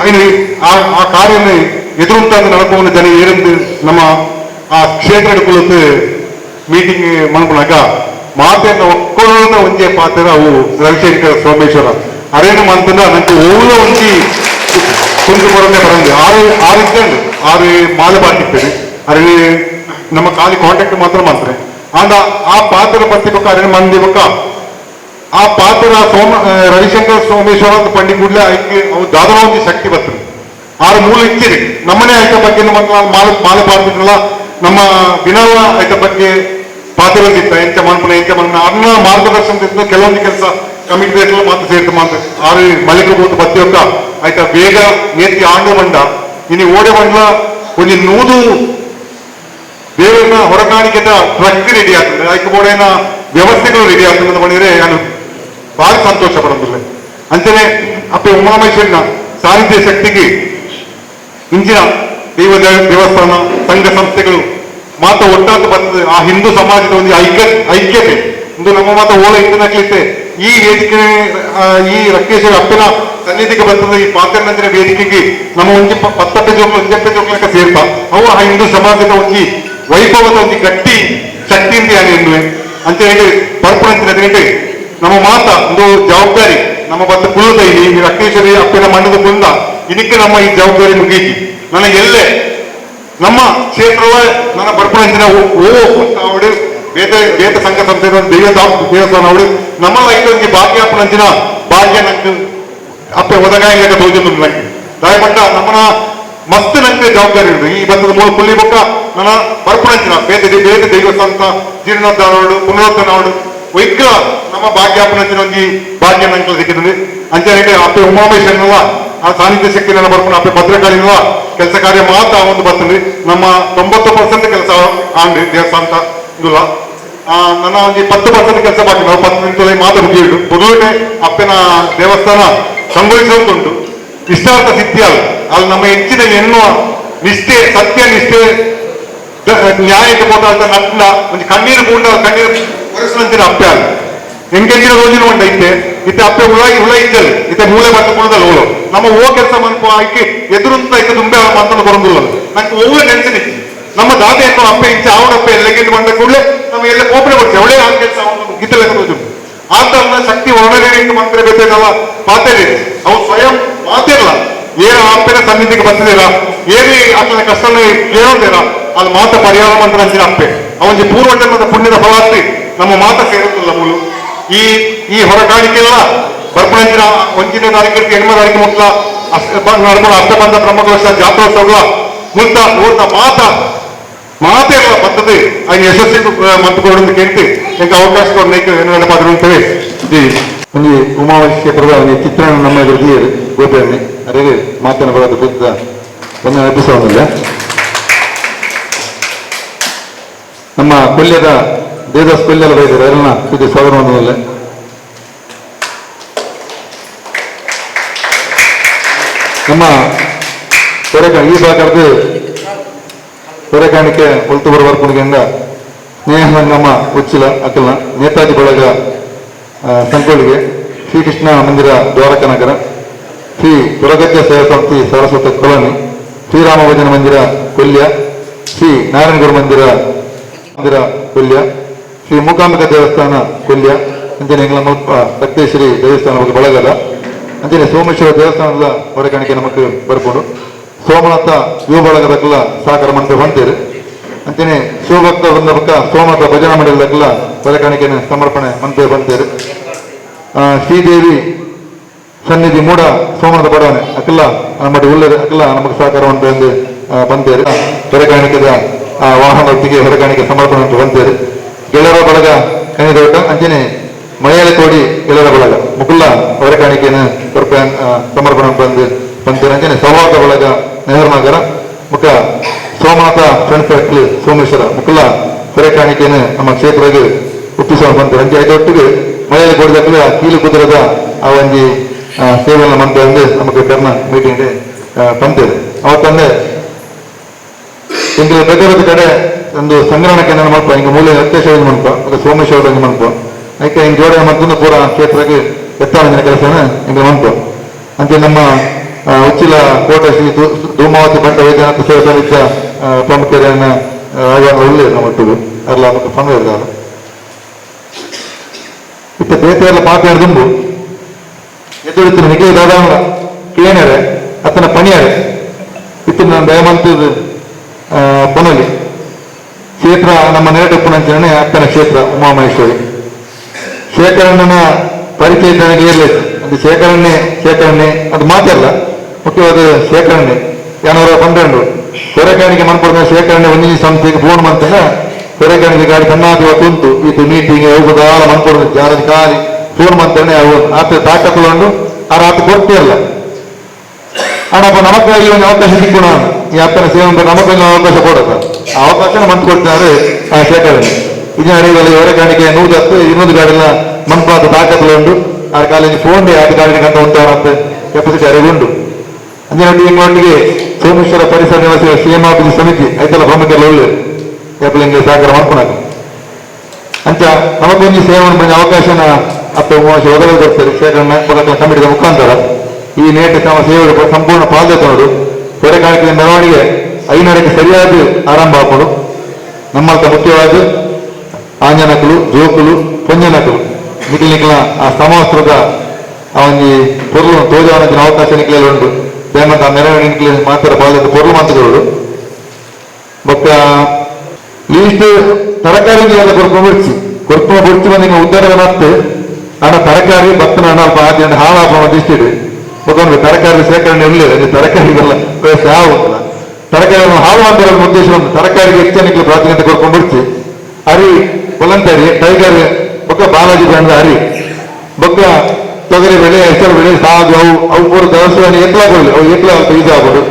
ಐನು ಆ ಕಾರ್ಯನ ಎದುರುಂತ ನಡಪುವ ಜನ ಏರೆಂದು ನಮ್ಮ ಆ ಕ್ಷೇತ್ರ ಕುಳಿತು ಮೀಟಿಂಗ್ ಮನ್ಪುನಾಗ ಮಾತೆಯನ್ನು ಒಕ್ಕೊಳ್ಳದ ಒಂಜೆ ಪಾತ್ರ ಅವು ರವಿಶಂಕರ ಸೋಮೇಶ್ವರ ಅರೇನು ಮಂತಂದ ನಂಗೆ ಓಲ ಒಂಜಿ ಕುಂದು ಬರೋದೇ ಬರಂಗೆ ಆರು ಆರು ಇದ್ದಂಡು ಆರು ಮಾಲೆ ಬಾಕಿರ್ತೇನೆ ಅರೆ ನಮ್ಮ ಖಾಲಿ ಕಾಂಟ್ಯಾಕ್ಟ್ ಮಾತ್ರ ಮಾಡ್ತಾರೆ. ಆಂಡ ಆ ಪಾತ್ರ ಬತ್ತಿಬೇಕ ಅರೇನು ಮಂದಿ ಬಕ್ಕ ಆ ಪಾತ್ರ ಸೋಮ ರವಿಶಂಕರ ಸೋಮೇಶ್ವರ ಅಂತ ಪಂಡಿ ಕೂಡಲೇ ಐಕೆ ಅವು ದಾದರ ಒಂಜಿ ಶಕ್ತಿ ಬರ್ತದೆ. ಆರು ಮೂಲ ಇಚ್ಚಿರಿ ನಮ್ಮನೆ ಐತ ಬಗ್ಗೆ ಮಾಲೆ ಮಾಲೆ ಪಾಡ್ತಿದ್ರಲ್ಲ ನಮ್ಮ ದಿನವ ಐತ ಬಗ್ಗೆ ಪಾತ್ರದಿತ್ತ ಎಂಚ ಮನ್ಪುನ ಎಂಚ ಮನ್ಪುನ ಅನ್ನ ಮಾರ್ಗದರ್ಶನದಿಂದ ಕೆಲವೊಂದು ಕೆಲಸ ಕಮಿಟಿ ಮಾತು ಸೇರ್ತು ಮಾತು ಆರು ಮಲಿಕ ಬೋತು ಬತ್ತಿಯೊಕ್ಕ ಆಯ್ತಾ ಬೇಗ ನೇತಿ ಆಂಡು ಬಂಡ ಇನಿ ಓಡೆ ಬಂಡ್ಲ ಒಂಜಿ ನೂದು ದೇವರನ್ನ ಹೊರಕಾಣಿಕೆದ ಟ್ರಕ್ ರೆಡಿ ಆಗ್ತದೆ ಐಕ್ ಬೋಡೇನ ವ್ಯವಸ್ಥೆಗಳು ರೆಡಿ ಆಗ್ತದೆ ಅಂತ ಬಂದಿದ್ರೆ ನಾನು ಭಾರಿ ಸಂತೋಷ ಪಡೋದಿಲ್ಲ. ಅಂಚನೆ ಅಪ್ಪೆ ಉಮಾಮಹೇಶ್ವರಿನ ಸಾನ್ನಿಧ್ಯ ಶಕ್ತಿಗೆ ಇಂಚಿನ ದೇವಸ್ಥಾನ ಸಂಘ ಸಂಸ್ಥೆಗಳು ಮಾತ ಒಟ್ಟಾದ ಬರ್ತದೆ. ಆ ಹಿಂದೂ ಸಮಾಜದ ಒಂದು ಐಕ್ಯತೆ ಇಂದು ನಮ್ಮ ಮಾತ ಓಲ ಹಿಂದಿನಕ್ಲಿತ್ತೆ ಈ ವೇದಿಕೆ ಈ ರಕ್ಕೇಶ್ವರ ಅಪ್ಪನ ಸನ್ನಿಧಿಗೆ ಬರ್ತದೆ. ಈ ಪಾತ್ರನಂದಿನ ವೇದಿಕೆಗೆ ನಮ್ಮ ಒಂಜಿ ಪತ್ತಪ್ಪೆ ಜೋಕ್ಲು ಒಂಜಪ್ಪೆ ಜೋಕ್ಲಕ್ಕ ಸೇರ್ತಾ ಅವು ಆ ಹಿಂದೂ ಸಮಾಜದ ಒಂಜಿ ವೈಭವದ ಒಂಜಿ ಗಟ್ಟಿ ಶಕ್ತಿ ಅಂತ ಎನ್ನುವೆ ಅಂತ ಹೇಳಿ ಪರ್ಪುಣಂಚಿನ ನಮ್ಮ ಮಾತ ಒಂದು ಜವಾಬ್ದಾರಿ ನಮ್ಮ ಬತ್ತ ಕುಳ್ಳದ ಈ ರಕ್ಕೇಶ್ವರಿ ಅಪ್ಪನ ಮಣ್ಣದ ಕುಂದ ಇದಕ್ಕೆ ನಮ್ಮ ಈ ಜವಾಬ್ದಾರಿ ಮುಗೀತಿ. ನನ್ನ ಎಲ್ಲೆ ನಮ್ಮ ಕ್ಷೇತ್ರವ ನನ್ನ ಬರ್ಪುಣಂಚಿನ ಓ ಅವಡು ಬೇತ ಬೇತ ಸಂಘ ಸಂಸ್ಥೆ ದೇವಸ್ಥಾನ ಅವಡು ನಮ್ಮ ಐತೊಂಜಿ ಭಾಗ್ಯ ಅಪ್ಪನಂಚಿನ ಭಾಗ್ಯ ನಂಗೆ ಅಪ್ಪೆ ಒದಗಾಯಕ ತೋಜೊಂದು ನಂಗೆ ದಯಪಟ್ಟ ನಮ್ಮನ ಮಸ್ತ್ ನಂಗೆ ಜವಾಬ್ದಾರಿ ಉಂಟು. ಈ ಬತ್ತದ ಮೂಲ ಕುಳ್ಳಿ ಬೊಕ್ಕ ನನ್ನ ಬರ್ಪುಣಂಚಿನ ಬೇತೆ ಬೇತೆ ದೇವಸ್ಥಾನ ಜೀರ್ಣೋದ್ಧಾರ ಅವಡು ಪುನರುದ್ಧಾರ ಅವಡು ವೈಕ ನಮ್ಮ ಭಾಗ್ಯಾಪನಂಚಿನ ಒಂಜಿ ಭಾಗ್ಯ ನಂಗೆ ಸಿಕ್ಕಿದೆ. ಅಂಚನೆ ಅಪ್ಪೆ ಉಮಾಮೇಶ್ವರನಲ್ಲ ಆ ಸಾನ್ನಿಧ್ಯ ಶಕ್ತಿ ನನ್ನ ಬರ್ಪುಣ ಅಪ್ಪೆ ಭದ್ರಕಾಳಿನಲ್ಲ ಕೆಲಸ ಕಾರ್ಯ ಮಾತ್ರ ಒಂದು ಬರ್ತದೆ. ನಮ್ಮ 90% ಕೆಲಸ ಆಂಡ್ರಿ ದೇವಸ್ಥಾನ ಇಂದುಲ ನನ್ನ ಒಂದು 10% ಕೆಲಸ ಬಾಕಿ. ನಾವು 10 ನಿಮಿಷದಲ್ಲಿ ಮಾತ್ರ ಮುಗಿಯುದು ಮೊದಲನೇ ಅಪ್ಪನ ದೇವಸ್ಥಾನ ಸಂಭವಿಸುವಂತುಂಟು. ಇಷ್ಟಾರ್ಥ ಸಿದ್ಧಿ ಅಲ್ಲ ಅಲ್ಲಿ ನಮ್ಮ ಹೆಚ್ಚಿನ ಎನ್ನುವ ನಿಷ್ಠೆ ಸತ್ಯ ನಿಷ್ಠೆ ನ್ಯಾಯಕ್ಕೆ ಹೋದ ನಟ್ನ ಒಂದು ಕಣ್ಣೀರು ಪೂರ್ಣ ಕಣ್ಣೀರು ಒರೆಸುವಂತಿನ ಅಪ್ಪೆ ಅಲ್ಲ ಎಂಕೆಂಚಿನ ರೋಜಿನ ಉಂಡ ಇತ್ತೆ ಇತ್ತೆ ಅಪ್ಪೆ ಉಳಾಗಿ ಉಳ ಇದ್ದಲ್ಲ ಇತ್ತೆ ಮೂಲೆ ಬತ್ತ ಕುಳದಲ್ಲ ಓಳು ನಮ್ಮ ಓ ಕೆಲಸ ಮನ್ಪು ಆಯ್ಕೆ ಎದುರುಂತ ಇತ್ತೆ ತುಂಬೆ ಮಂತನ ಬರಂದಿಲ್ಲ ನಂಗೆ ಓವೇ ನೆನ್ಸಿನಿ ನಮ್ಮ ದಾದೆ ಎನ್ನೋ ಅಪ್ಪೆ ಇಂಚೆ ಆವಡಪ್ಪೆ ಎಲ್ಲೆಗೆಂದು ಬಂದ ಕೂಡಲೇ ನಮ್ಮ ಎಲ್ಲ ಕೋಪನೆ ಬರ್ತೀವಿ ಅವಳೇ ಆ ಕೆಲಸ ಗಿತ್ತಲೆಕ್ಕ ರೋಜು ಆತನ ಶಕ್ತಿ ಒಳಗಡೆ ಮಂತ್ರ ಬೇಕಲ್ಲ ಮಾತೇರಿ ಅವು ಸ್ವಯಂ ಮಾತಿರಲ್ಲ ಏನು ಅಪ್ಪನ ಸನ್ನಿಧಿಗೆ ಬರ್ತಿದ್ದೀರಾ ಏನೇ ಆತನ ಕಷ್ಟನೇ ಕೇಳೋದಿರ ಅಲ್ಲಿ ಮಾತ ಪರಿಹಾರ ಮಂತ್ರ ಅಂಚಿನ ಅಪ್ಪೆ ಅವನಿಗೆ ಪೂರ್ವ ಜನ್ಮದ ಪುಣ್ಯದ ಫಲಾಸ್ತಿ ನಮ್ಮ ಮಾತ ಸೇರುತ್ತಿಲ್ಲ ಮೂಲು ಈ ಈ ಹೊರಕಾಣಿಕೆಲ್ಲ ಬರ್ಪಣಂಚಿನ ಒಂಚಿನ ತಾರೀಕು ಎಣ್ಮ ತಾರೀಕು ಮೊದಲ ನಡ್ಕೊಂಡು ಅಷ್ಟಬಂಧ ಬ್ರಹ್ಮಕಲಶ ಜಾತ್ರೋತ್ಸವ ಮುಲ್ತ ಊರ್ದ ಮಾತ ಮಾತೇ ಇಲ್ಲ ಪದ್ಧತಿ ఆయన ಯಶಸ್ವಿ ಮಂತ್ಕೊಡೋದು ಕೇಳ್ತಿ ಎಂಕ ಅವಕಾಶ ಕೊಡ್ಲಿಕ್ಕೆ ಏನು ಪಾತ್ರ ಜಿ ಒಂಜಿ ಉಮಾವಶ್ಯ ಪ್ರಧಾನ ಚಿತ್ರಣ ನಮ್ಮ ಎದುರು ಗೋಪಿಯನ್ನೇ ಅದೇ ಮಾತನ್ನು ಬರೋದು ಬುದ್ಧ ಒಂದು ಅರ್ಪಿಸೋದಿಲ್ಲ. ನಮ್ಮ ಕೊಲ್ಯದ ದೇವದಾಸ್ ಕೊಲ್ಯದ ಬೈದರು ಅದನ್ನ ಇದು ಸ್ವಾಗತ. ನಮ್ಮ ಈ ಭಾಗದ ಹೊರೆಕಾಣಿಕೆ ಒಲ್ತು ಬರುವ ಸ್ನೇಹ ನಮ್ಮ ಉಚ್ಚಿಲ ಅಕಲ್ನ ನೇತಾಜಿ ಬಳಗ ಸಂಕೋಳಿಗೆ ಶ್ರೀಕೃಷ್ಣ ಮಂದಿರ ದ್ವಾರಕನಗರ ಶ್ರೀ ಕೊರಗಜ್ಜ ಸೇವಾ ಸಂಸ್ಥೆ ಸಾರಸ್ವತ ಕಾಲೋನಿ ಶ್ರೀರಾಮ ಭಜನ ಮಂದಿರ ಕೊಲ್ಯ ಶ್ರೀ ನಾರಾಯಣಗುರು ಮಂದಿರ ಮಂದಿರ ಕೊಲ್ಯ ಶ್ರೀ ಮೂಕಾಂಬಿಕಾ ದೇವಸ್ಥಾನ ಕೊಲ್ಯ ಅಂಚನೆ ಎಂಗ್ಲ ಸಕ್ತೇಶ್ವರಿ ದೇವಸ್ಥಾನ ಬಳಗದ ಅಂಚನೆ ಸೋಮೇಶ್ವರ ದೇವಸ್ಥಾನದ ಹೊರಕಾಣಿಕೆ ನಮಕ್ ಬರ್ಕೊಂಡು ಸೋಮನಾಥ ಯುವ ಬಳಗದಕ್ಕೆಲ್ಲ ಸಹಕಾರ ಮಂತ್ರ ಹೊಂದಿರು ಅಂಚನೆ ಶಿವಭಕ್ತ ಬಂದ ಪಕ್ಕ ಸೋಮನಾಥ ಭಜನಾ ಮಂಡಲದಕ್ಕೆಲ್ಲ ಹೊರಕಾಣಿಕೆಯನ್ನು ಸಮರ್ಪಣೆ ಮಂತ್ರ ಬಂತೇರು ಶ್ರೀದೇವಿ ಸನ್ನಿಧಿ ಮೂಡ ಸೋಮನಾಥ ಬಡವನೆ ಅಕ್ಕೆಲ್ಲ ನಮ್ಮ ಉಳ್ಳರು ಅಕ್ಕೆಲ್ಲ ನಮಗೆ ಸಹಕಾರ ಒಂದು ಬಂತೇರು ಹೊರಕಾಣಿಕೆದ ವಾಹನ ಒಟ್ಟಿಗೆ ಹೊರಕಾಣಿಕೆ ಸಮರ್ಪಣೆ ಅಂತ ಬಂತೇರು ಗೆಳೆಯರ ಬಳಗ ಕನಿದೋಟ ಅಂಚನೆ ಮಲಯಾಳ ಕೋಡಿ ಗೆಳೆಯರ ಬಳಗ ಮುಕುಲ್ಲ ಹೊರಕಾಣಿಕೆಯನ್ನು ಸಮರ್ಪಣೆ ಬಂದು ಬಂತೇರು ಅಂಚನೆ ಸೌಹಾರ್ದ ಬಳಗ Nehru Nagar ಮುಖ ಸೋಮನಾಥ ಫ್ರೆಂಡ್ ಸರ್ಕಲ್ ಸೋಮೇಶ್ವರ ಮುಕ್ಕಲ ಹೊರೆ ಕಾಣಿಕೆಯನ್ನು ನಮ್ಮ ಕ್ಷೇತ್ರಕ್ಕೆ ಒಪ್ಪಿಸುವ ಬಂತು. ಅಂಚೆ ಐದೊಟ್ಟಿಗೆ ಮಳೆಯಲ್ಲಿ ಕೊಡದಕ್ಕಲ ಕೀಲು ಕುದುರದ ಆ ಒಂಜಿ ಸೇವೆಯನ್ನು ಮಂತೆ ಅಂದ್ರೆ ನಮಗೆ ಕರ್ನ ಮೀಟಿಂಗ್ ಬಂತಿದೆ. ಅವತ್ತಂದ್ರೆ ಎಂಗ್ಲ ಬೆದರದ ಕಡೆ ಒಂದು ಸಂಗ್ರಹಣ ಕೇಂದ್ರ ಮಲ್ಪ ಹಿಂಗೆ ಮೂಲೆ ಅತ್ಯಶ ಮಲ್ಪ ಸೋಮೇಶ್ವರ ಮಲ್ಪ ಅದಕ್ಕೆ ಹಿಂಗೆ ಜೋಡಣೆ ಮತ್ತೊಂದು ಪೂರ ಕ್ಷೇತ್ರಕ್ಕೆ ಎತ್ತಾಳಿನ ಕೆಲಸನ ಹಿಂಗೆ ಮಲ್ಪ. ಅಂಚೆ ನಮ್ಮ ಉಚ್ಚಿಲ ಕೋಟೆ ಶ್ರೀ ಧೂಮಾವತಿ ಬಂಟ ವೈದ್ಯನಾಥ ಸೇವಾ ಸಮಿತಿಯ ಪ್ರಮುಖರನ್ನ ಒಳ್ಳೆ ನಮ್ಮ ಒಟ್ಟಿಗೆ ಅಲ್ಲ ನಮಗೆ ಪಂಗ ಇದ್ದಾರೆ. ಇತ್ತ ಬೇತೆಲ್ಲ ಪಾತ್ರ ದುಂಬು ಎದುರುತ್ತಿನ ನಿಖಿಲ ದಾದಾಂಗ ಕೇನರೆ ಅತನ ಪಣಿಯರೆ ಇತ್ತು ನಾನು ದಯಮಂತದ ಪೊನಲಿ ಕ್ಷೇತ್ರ ನಮ್ಮ ನೆರಟಪ್ಪನಂಚನೆ ಅತ್ತನ ಕ್ಷೇತ್ರ ಉಮಾಮಹೇಶ್ವರಿ ಶೇಖರಣ್ಣನ ಪರಿಚಯ ನನಗೆ ಇರಲಿ ಅದು ಶೇಖರಣೆ ಶೇಖರಣೆ ಅದು ಮಾತಲ್ಲ ಮುಖ್ಯವಾದ ಶೇಖರಣೆ ಯಾನವರ ಪಂಡ್ರೆಂಡು ಹೊರೆಕಾಣಿಕೆ ಮನ್ಪಡ್ದ ಶೇಖರಣೆ ಒಂದಿನ ಸಂಸ್ಥೆಗೆ ಫೋನ್ ಮಂತನ ಹೊರೆಕಾಣಿಕೆ ಗಾಡಿ ಕಣ್ಣಾದಿ ಕುಂತು ಇದು ಮೀಟಿಂಗ್ ಹೋಗುದಾಲ ಮನ್ಪಡ್ದು ಜಾರದ ಖಾಲಿ ಫೋನ್ ಮಂತನೆ ಅವು ಆತ ತಾಕತ್ತುಕೊಂಡು ಆ ರಾತ್ರಿ ಕೊಡ್ತಿರಲ್ಲ. ಆನಪ್ಪ ನಮಕ್ಕಾಗಿ ಒಂದು ಅವಕಾಶ ಸಿಕ್ಕೋಣ ಈ ಅಪ್ಪನ ಸೇವೆ ನಮಗೊಂದು ಅವಕಾಶ ಕೊಡತ್ತ ಆ ಅವಕಾಶನ ಮಂತ್ ಕೊಡ್ತಾರೆ ಆ ಶೇಖರಣೆ. ಇದನ್ನ ಹೊರೆಕಾಣಿಕೆ 110 200 ಗಾಡಿನ ಮನ್ಪಾತ ತಾಕತ್ತುಕೊಂಡು ಆ ಕಾಲೇಜ್ ಫೋನ್ ಆದ ಗಾಡಿನ ಕಂತ ಉಂಟು ಕೆಪಾಸಿಟಿ ಅರಿವುಂಡು. ಅಂಜನೊಟ್ಟಿಗೆ ಎಂಗಳೊಟ್ಟಿಗೆ ಸೋಮೇಶ್ವರ ಪರಿಸರ ನಿವಾಸಿ ಕ್ಷೇಮಾಭಿವೃದ್ಧಿ ಸಮಿತಿ ಐತಲ್ಲ ಪ್ರಮುಖ ಒಳ್ಳೆ ಏಪಲಿಂಗ ಸಹಕಾರ ಮಾಡ್ಕೊಳಕ ಅಂಚ ನಮಗೊಂದು ಸೇವೆ ಅವಕಾಶನ ಅಪ್ಪ ಒದಗಿ ಕೊಡ್ತಾರೆ ಶೇಖರಣೆ ಕಮಿಟಿದ ಮುಖಾಂತರ ಈ ನೇಟ ತಮ್ಮ ಸೇವೆ ಸಂಪೂರ್ಣ ಪಾಲ್ಗೊಳ್ಳೋದು ಹೊರೆ ಕಾಣಿಕೆ ಮೆರವಣಿಗೆ 5ಕ್ಕೆ ಸರಿಯಾದ ಆರಂಭ ಆಪಡು. ನಮ್ಮಂತ ಮುಖ್ಯವಾದ ಆಂಜನಕಲು ಜೋಕುಲು ಪೊಂಜನಕಲು ನಿಖಿಲ್ ನಿಖಿಲ ಆ ಸಮವಸ್ತ್ರದ ಆ ಒಂಜಿ ಪೊರ್ಲು ತೋಜಾವಣೆ ಅವಕಾಶ ನಿಖಿಲಲ್ಲಿ ಉಂಟು. ದಯಮಂತ ಆ ಮೆರವಣಿಗೆ ನಿಖಿಲ್ ಮಾತ್ರ ಪಾಲ್ದ ಪೊರ್ಲು ಮಾತುಗಳು ಬೊಕ್ಕ ಲೀಸ್ಟ್ ತರಕಾರಿ ಎಲ್ಲ ಕೊರ್ಕೊಂಡು ಬಿಡ್ಚಿ ಕೊರ್ಕೊಂಡು ಬಿಡ್ಚಿ ಬಂದು ಉದ್ದಾರದ ಮತ್ತೆ ಹಣ ತರಕಾರಿ ಭತ್ತನ ಹಣ ಅಲ್ಪ ಆದಿ ಹಾಳಾಪ ದಿಷ್ಟಿಡು ಬೊಕ್ಕ ತರಕಾರಿ ಶೇಖರಣೆ ಇರಲಿಲ್ಲ ತರಕಾರಿಗೆಲ್ಲ ವ್ಯವಸ್ಥೆ ಆಗುತ್ತಲ್ಲ ತರಕಾರಿ ಹಾಳು ಮಾಡ್ತಿರೋ ಉದ್ದೇಶ ಒಂದು ತರಕಾರಿಗೆ ಹೆಚ್ಚು ಪ್ರಾಧಾನ್ಯತೆ ಕೊರ್ಕೊಂಡು ಬಿಡ್ಚಿ ಅರಿ ಒಲಂತರಿ ಟೈಗರ್ ಬೊಕ್ಕ ಬಾಲಾಜಿ ಬ್ರಾಂಡ್ ಅರಿ ಬೊಕ್ಕ ತೊಗರಿ ಬೆಳೆ ಹೆಸರು ಬೆಳೆ ಸಾಗು ಅವು ಅವು ಪೂರ ದವಸ ಎಕ್ಲ ಕೊಡಲಿ ಅವು ಎಕ್ಲ ಅಲ್ಪ ಇದು ಆಗ್ಬೋದು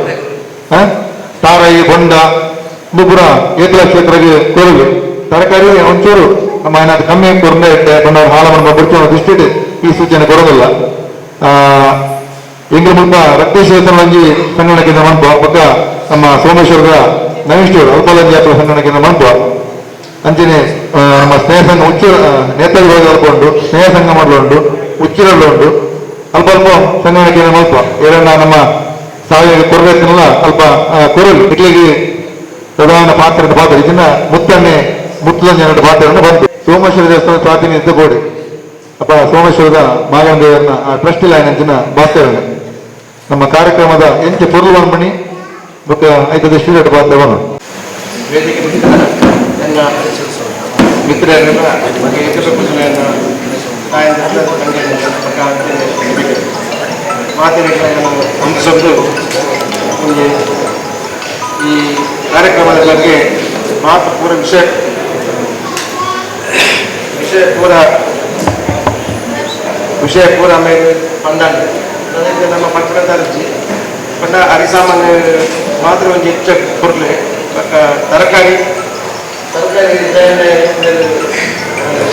ತಾರಾಯಿ ಬೊಂಡ ಪೂರ ಏಕಲ ಕ್ಷೇತ್ರಕ್ಕೆ ಕೊರಗು ತರಕಾರಿ ಒಂಚೂರು ನಮ್ಮ ಏನಾದ್ರು ಕಮ್ಮಿ ಕೊರತೆ ಕೊಂಡ ಹಾಳವನ್ನು ಬಿಡ್ತು ದೃಷ್ಟಿ ಈ ಸೂಚನೆ ಕೊಡೋದಿಲ್ಲ. ಎಂಗ್ಲ ಮುಲ್ಪ ರಕ್ತೇಶ್ವರ ಒಂಜಿ ಸಂಘಟನೆ ಕೇಂದ್ರ ಮನ್ಪ ಬೊಕ್ಕ ನಮ್ಮ ಸೋಮೇಶ್ವರದ ನವೀಶ್ವರ ಅಲ್ಪಲಂಜಿ ಸಂಘಟನೆ ಕೇಂದ್ರ ಮನ್ಪ ಅಂಚನೆ ನಮ್ಮ ಸ್ನೇಹ ಸಂಘ ಉಚ್ಚ ನೇತಾಜಿ ಅಲ್ಪ ಉಂಟು ಸ್ನೇಹ ಸಂಘ ಮಾಡಲು ಉಂಟು ಉಚ್ಚಿರಲ್ಲ ಉಂಟು ಅಲ್ಪ ಅಲ್ಪ ಸಂಘಟನೆ ಕೇಂದ್ರ ಮಲ್ಪ ಏರಣ್ಣ ನಮ್ಮ ಸಾವಯವ ಕೊರಬೇಕಲ್ಲ ಅಲ್ಪ ಕೊರಲು ಇಟ್ಲಿಗೆ ಪ್ರಧಾನ ಪಾತ್ರದ ಪಾತ್ರ ಇದನ್ನ ಮುತ್ತಣ್ಣೆ ಮುತ್ತಲಂಜನ ಪಾತ್ರವನ್ನು ಬಂತು. ಸೋಮೇಶ್ವರ ದೇವಸ್ಥಾನ ಪ್ರಾತಿನಿಧ್ಯ ಬೋಡಿ ಅಪ್ಪ ಸೋಮೇಶ್ವರದ ಮಾಗಣ ದೇವರನ್ನ ಆ ಟ್ರಸ್ಟ್ ಲೈನ್ ಅಂಚಿನ ಬಾಸ್ತೇವನೆ ನಮ್ಮ ಕಾರ್ಯಕ್ರಮದ ಎಂಚೆ ಪೊರ್ಲು ಬಂದ್ಮಣಿ ಬೊಕ್ಕ ಐತದ ಶ್ರೀ ಪಾತ್ರವನ್ನು ವೇದಿಕೆ ನನ್ನ ಮಿತ್ರರೆಲ್ಲ ಮಾತಿನ ಹೊಂದಿಸೋದು ಒಂದು ಈ ಕಾರ್ಯಕ್ರಮದ ಬಗ್ಗೆ ಮಾತು ಪೂರ ವಿಷಯ ವಿಷಯ ಪೂರ ವಿಷಯ ಪೂರ ಆಮೇಲೆ ಪಂಡಾಂಡ ನನಗೆ ನಮ್ಮ ಪಟ್ಟಣದ ಅರ್ಜಿ ಪಂಡ ಅರಿಸಾಮಾನ್ಯ ಮಾತ್ರ ಒಂದು ಹೆಚ್ಚು ಕೊರಲೆ ತರಕಾರಿ ತರಕಾರಿ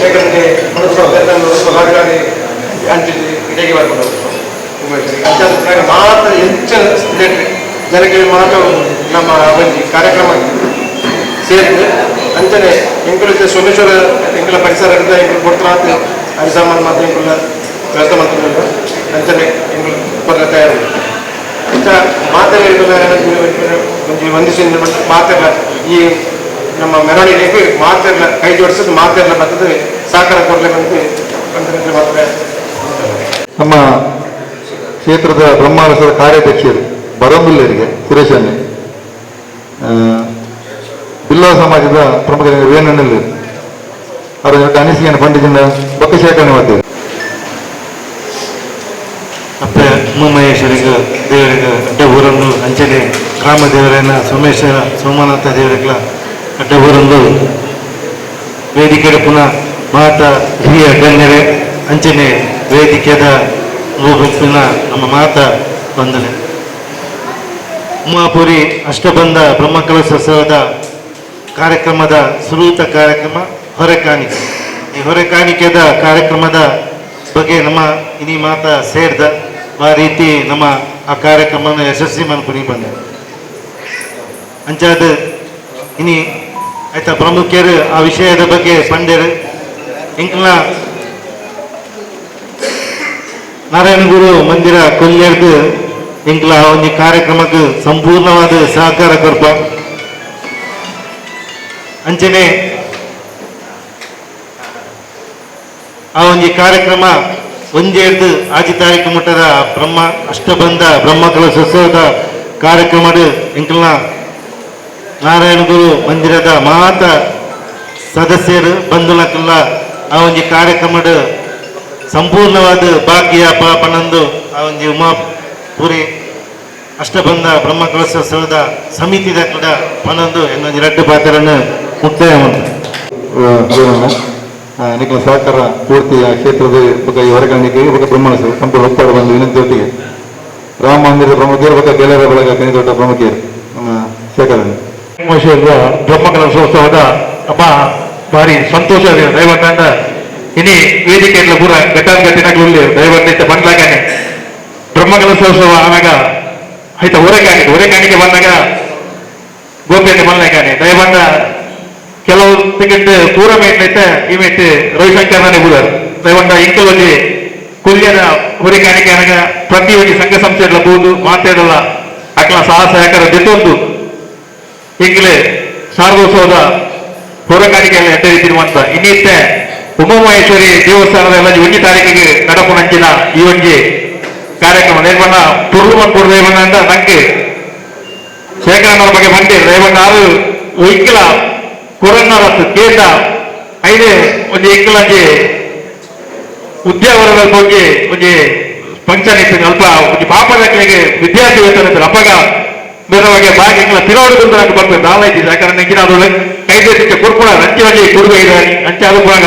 ಶೇಖರಣೆ ತರಕಾರಿ ಅಂಚಿದ್ದು ಇಡೀ ಬರ್ಬೋದು ಅಂಚ ಮಾತ್ರ ಹೆಚ್ಚು ಜನಕ್ಕೆ ಮಾತ್ರ ನಮ್ಮ ಒಂಜಿ ಕಾರ್ಯಕ್ರಮ ಸೇರಿದೆ. ಅಂಚನೆ ಎಂಕುಲು ಸೋಮೇಶ್ವರ ಎಂಕುಲ ಪರಿಸರ ಎಂಕುಲು ಕೊಡ್ತಾರ ಅರಿಸಾಮಾನು ಮಾತ್ರ ಎಂಕುಲ ವ್ಯವಸ್ಥೆ ಮಾಡ್ತಾರೆ. ಅಂಚನೆ ಎಂಕುಲು ಕೊರಲೆ ತಯಾರು ಅಂಚ ಮಾತ್ರ ಒಂಜಿ ಒಂದಿಷ್ಟು ಮಾತ್ರ ಈ ನಮ್ಮ ಮೆರವಣಿಗೆಗೆ ಮಾತೆಲ್ಲ ಕೈ ಜೋಡಿಸೋದು ಮಾತೆಲ್ಲ ಬರ್ತದೆ ಸಹಕಾರ ಕೊಡಲಿ ಅಂತ ಮಾತ್ರ. ನಮ್ಮ ಕ್ಷೇತ್ರದ ಬ್ರಹ್ಮಾರಸದ ಕಾರ್ಯಾಧ್ಯಕ್ಷರು ಬರಂಬುಲ್ಲರಿಗೆ ಸುರೇಶನ್ನೇ ಬಿಲ್ಲವ ಸಮಾಜದ ಪ್ರಮುಖ ವೇಣಣ್ಣಲ್ಲಿ ಅವರ ಅನಿಸಿಕೆಯನ್ನು ಪಂಡಿತಿಂದ ಬೊಕ್ಕ ಶೇಖರಣೆ ಮಾಡ್ತೇವೆ. ಅಪ್ಪ ಉಮಾಮಹೇಶ್ವರಿಗೆ ದೇವರಿಗೆ ಅಡ್ಡಬೂರನ್ನು ಅಂಚನೆ ಗ್ರಾಮ ದೇವರನ್ನ ಸೋಮೇಶ್ವರ ಸೋಮನಾಥ ದೇವರಿಗಳ ಅಡ್ಡಬೂರೊಂದು ವೇದಿಕೆ ಪುನಃ ಮಾತ ಹಿರಿಯ ಗಣ್ಯರೇ ಅಂಚನೆ ವೇದಿಕೆದ ಪುನಃ ನಮ್ಮ ಮಾತ ವಂದನೆ. Umapuri ಅಷ್ಟಬಂಧ ಬ್ರಹ್ಮಕಲಶೋತ್ಸವದ ಕಾರ್ಯಕ್ರಮದ ಸುರೂತ ಕಾರ್ಯಕ್ರಮ ಹೊರೆಕಾಣಿಕೆ. ಈ ಹೊರೆಕಾಣಿಕೆದ ಕಾರ್ಯಕ್ರಮದ ಬಗ್ಗೆ ನಮ್ಮ ಇನಿ ಮಾತ ಸೇರ್ದ ಆ ರೀತಿ ನಮ್ಮ ಆ ಕಾರ್ಯಕ್ರಮನ ಯಶಸ್ವಿ ಮನ್ಪುನಿ ಬಂದ ಅಂಚಾದ ಇನಿ ಆಯ್ತಾ ಪ್ರಮುಖರು ಆ ವಿಷಯದ ಬಗ್ಗೆ ಪಂಡರು ಎಂಕ್ಲ ನಾರಾಯಣಗುರು ಮಂದಿರ ಕೊಲ್ಯರ್ದು ಎಂಕ್ಲ ಒಂದು ಕಾರ್ಯಕ್ರಮಕ್ಕೆ ಸಂಪೂರ್ಣವಾದ ಸಹಕಾರ ಕೊರ್ಪ ಅಂಚನೆ ಆ ಒಂದು ಕಾರ್ಯಕ್ರಮ ಒಂಜೇರ್ದು ಆಜಿ ತಾರೀಕು ಮುಟ್ಟದ ಬ್ರಹ್ಮ ಅಷ್ಟಬಂಧ ಬ್ರಹ್ಮಕಲಶೋತ್ಸವದ ಕಾರ್ಯಕ್ರಮದ ಎಂಕ್ಲ ನಾರಾಯಣಗುರು ಮಂದಿರದ ಮಾತ ಸದಸ್ಯರು ಬಂಧುಲಕ್ಕೆಲ್ಲ ಆ ಒಂದು ಕಾರ್ಯಕ್ರಮದ ಸಂಪೂರ್ಣವಾದ ಭಾಗ್ಯ ಪಾಪನಂದು ಆ ಒಂದು ಉಮಾಪುರಿ ಅಷ್ಟಬಂಧ ಬ್ರಹ್ಮಕಲಶೋತ್ಸವದ ಸಮಿತಿದ ಕೂಡ ಪನಂದು ಎನ್ನೊಂದು ರಡ್ಡು ಪಾತ್ರವನ್ನು ಮುಕ್ತಾಯ ಮಾಡ್ತಾರೆ. ನಿಖಿಲ ಸಹಕಾರ ಪೂರ್ತಿ ಆ ಕ್ಷೇತ್ರದ ಬೊಕ್ಕ ಈ ಹೊರಗಾಣಿಕೆ ಬೊಕ್ಕ ಬ್ರಹ್ಮಣ ಸಂಪೂರ್ಣ ಒಪ್ಪಾಡ ಬಂದು ವಿನಂತಿಯೊಟ್ಟಿಗೆ ರಾಮ ಮಂದಿರದ ಪ್ರಮುಖರು ಬೊಕ್ಕ ಗೆಳೆಯರ ಬಳಗ ಕನಿದೊಡ್ಡ ಪ್ರಮುಖರು ನಮ್ಮ ಶೇಖರಣ್ಣ. ಬ್ರಹ್ಮಕಲಶೋತ್ಸವದ ಅಪ್ಪ ಭಾರಿ ಸಂತೋಷ ದೈವತ್ತಂಡ ಇನಿ ವೇದಿಕೆಯಲ್ಲಿ ಪೂರ ಘಟಾನುಘಟಿನಗಳಲ್ಲಿ ದೈವತ್ತ ಬಂದಾಗನೆ ಬ್ರಹ್ಮಕಲಶೋತ್ಸವ ಆನಾಗ ಆಯ್ತಾ ಹೊರೆಕಾಣಿಕೆ ಹೊರೆಕಾಣಿಕೆ ಬಂದಾಗ ಗೋಪಿಯನ್ನು ಬಂದಾಗನೆ ದಯಬಂದ ಕೆಲವು ಟಿಕೆಟ್ ಪೂರ ಮೇಟ್ಲೈತೆ ಈ ಮೇಟ್ ರವಿಶಂಕರ್ನೇ ಬೂದಾರ್ ದಯವಂಡ ಇಂಕಲೊಂಜಿ ಕುಲ್ಯದ ಹೊರೆಕಾಣಿಕೆ ಅನಗ ಪ್ರತಿ ಒಂಜಿ ಸಂಘ ಸಂಸ್ಥೆಗಳ ಬೂದು ಮಾತಾಡಲ್ಲ ಅಕ್ಲ ಸಹ ಸಹಕಾರ ಜೊತೆಂದು ಈಗಲೇ ಶಾರದೋತ್ಸವದ ಹೊರಕಾಣಿಕೆಯಲ್ಲಿ ಅಡ್ಡ ರೀತಿರುವಂತ ಇನ್ನಿತ್ತೆ ಉಮಾಮಹೇಶ್ವರಿ ದೇವಸ್ಥಾನದ ಎಲ್ಲ ಒಂಜಿ ತಾರೀಕಿಗೆ ನಡಪುನಂಚಿನ ಈ ಒಂಜಿ ಕಾರ್ಯಕ್ರಮ ನೇರ್ಮಣ್ಣ ತುರ್ಲು ಮನ್ಪುರ ದೇವಣ್ಣ ಅಂತ ನಂಗೆ ಶೇಖರಣ್ಣರ ಬಗ್ಗೆ ಬಂದೆ ರೇವಣ್ಣ ಆರು ಒಯ್ಕಲ ಕೊರನ್ನರತ್ತು ಕೇಂದ್ರ ಐದೇ ಒಂಜಿ ಇಂಕಲಂಜಿ ಉದ್ಯಾವರದ ಬಗ್ಗೆ ಒಂಜಿ ಫಂಕ್ಷನ್ ಇತ್ತು ಅಲ್ಪ ಒಂಜಿ ಪಾಪದಕ್ಲಿಗೆ ವಿದ್ಯಾರ್ಥಿ ವೇತನ ಇತ್ತು ಅಪ್ಪಗ ಬೇರೆ ಬಾಗಿ ಎಂಗ್ಲ ತಿರೋಡು ನಂಗೆ ಬರ್ತದೆ ದಾಲ ಇದ್ದಿದೆ ಯಾಕಂದ್ರೆ ನೆಂಗಿನ ಅದು ಕೈದೇಶಕ್ಕೆ ಕೊರ್ಪುಣ ಅಂಚೆ ಒಂಜಿ ಕೊಡುಗೆ ಇದೆ ಅಂಚೆ ಅದು ಪುನಗ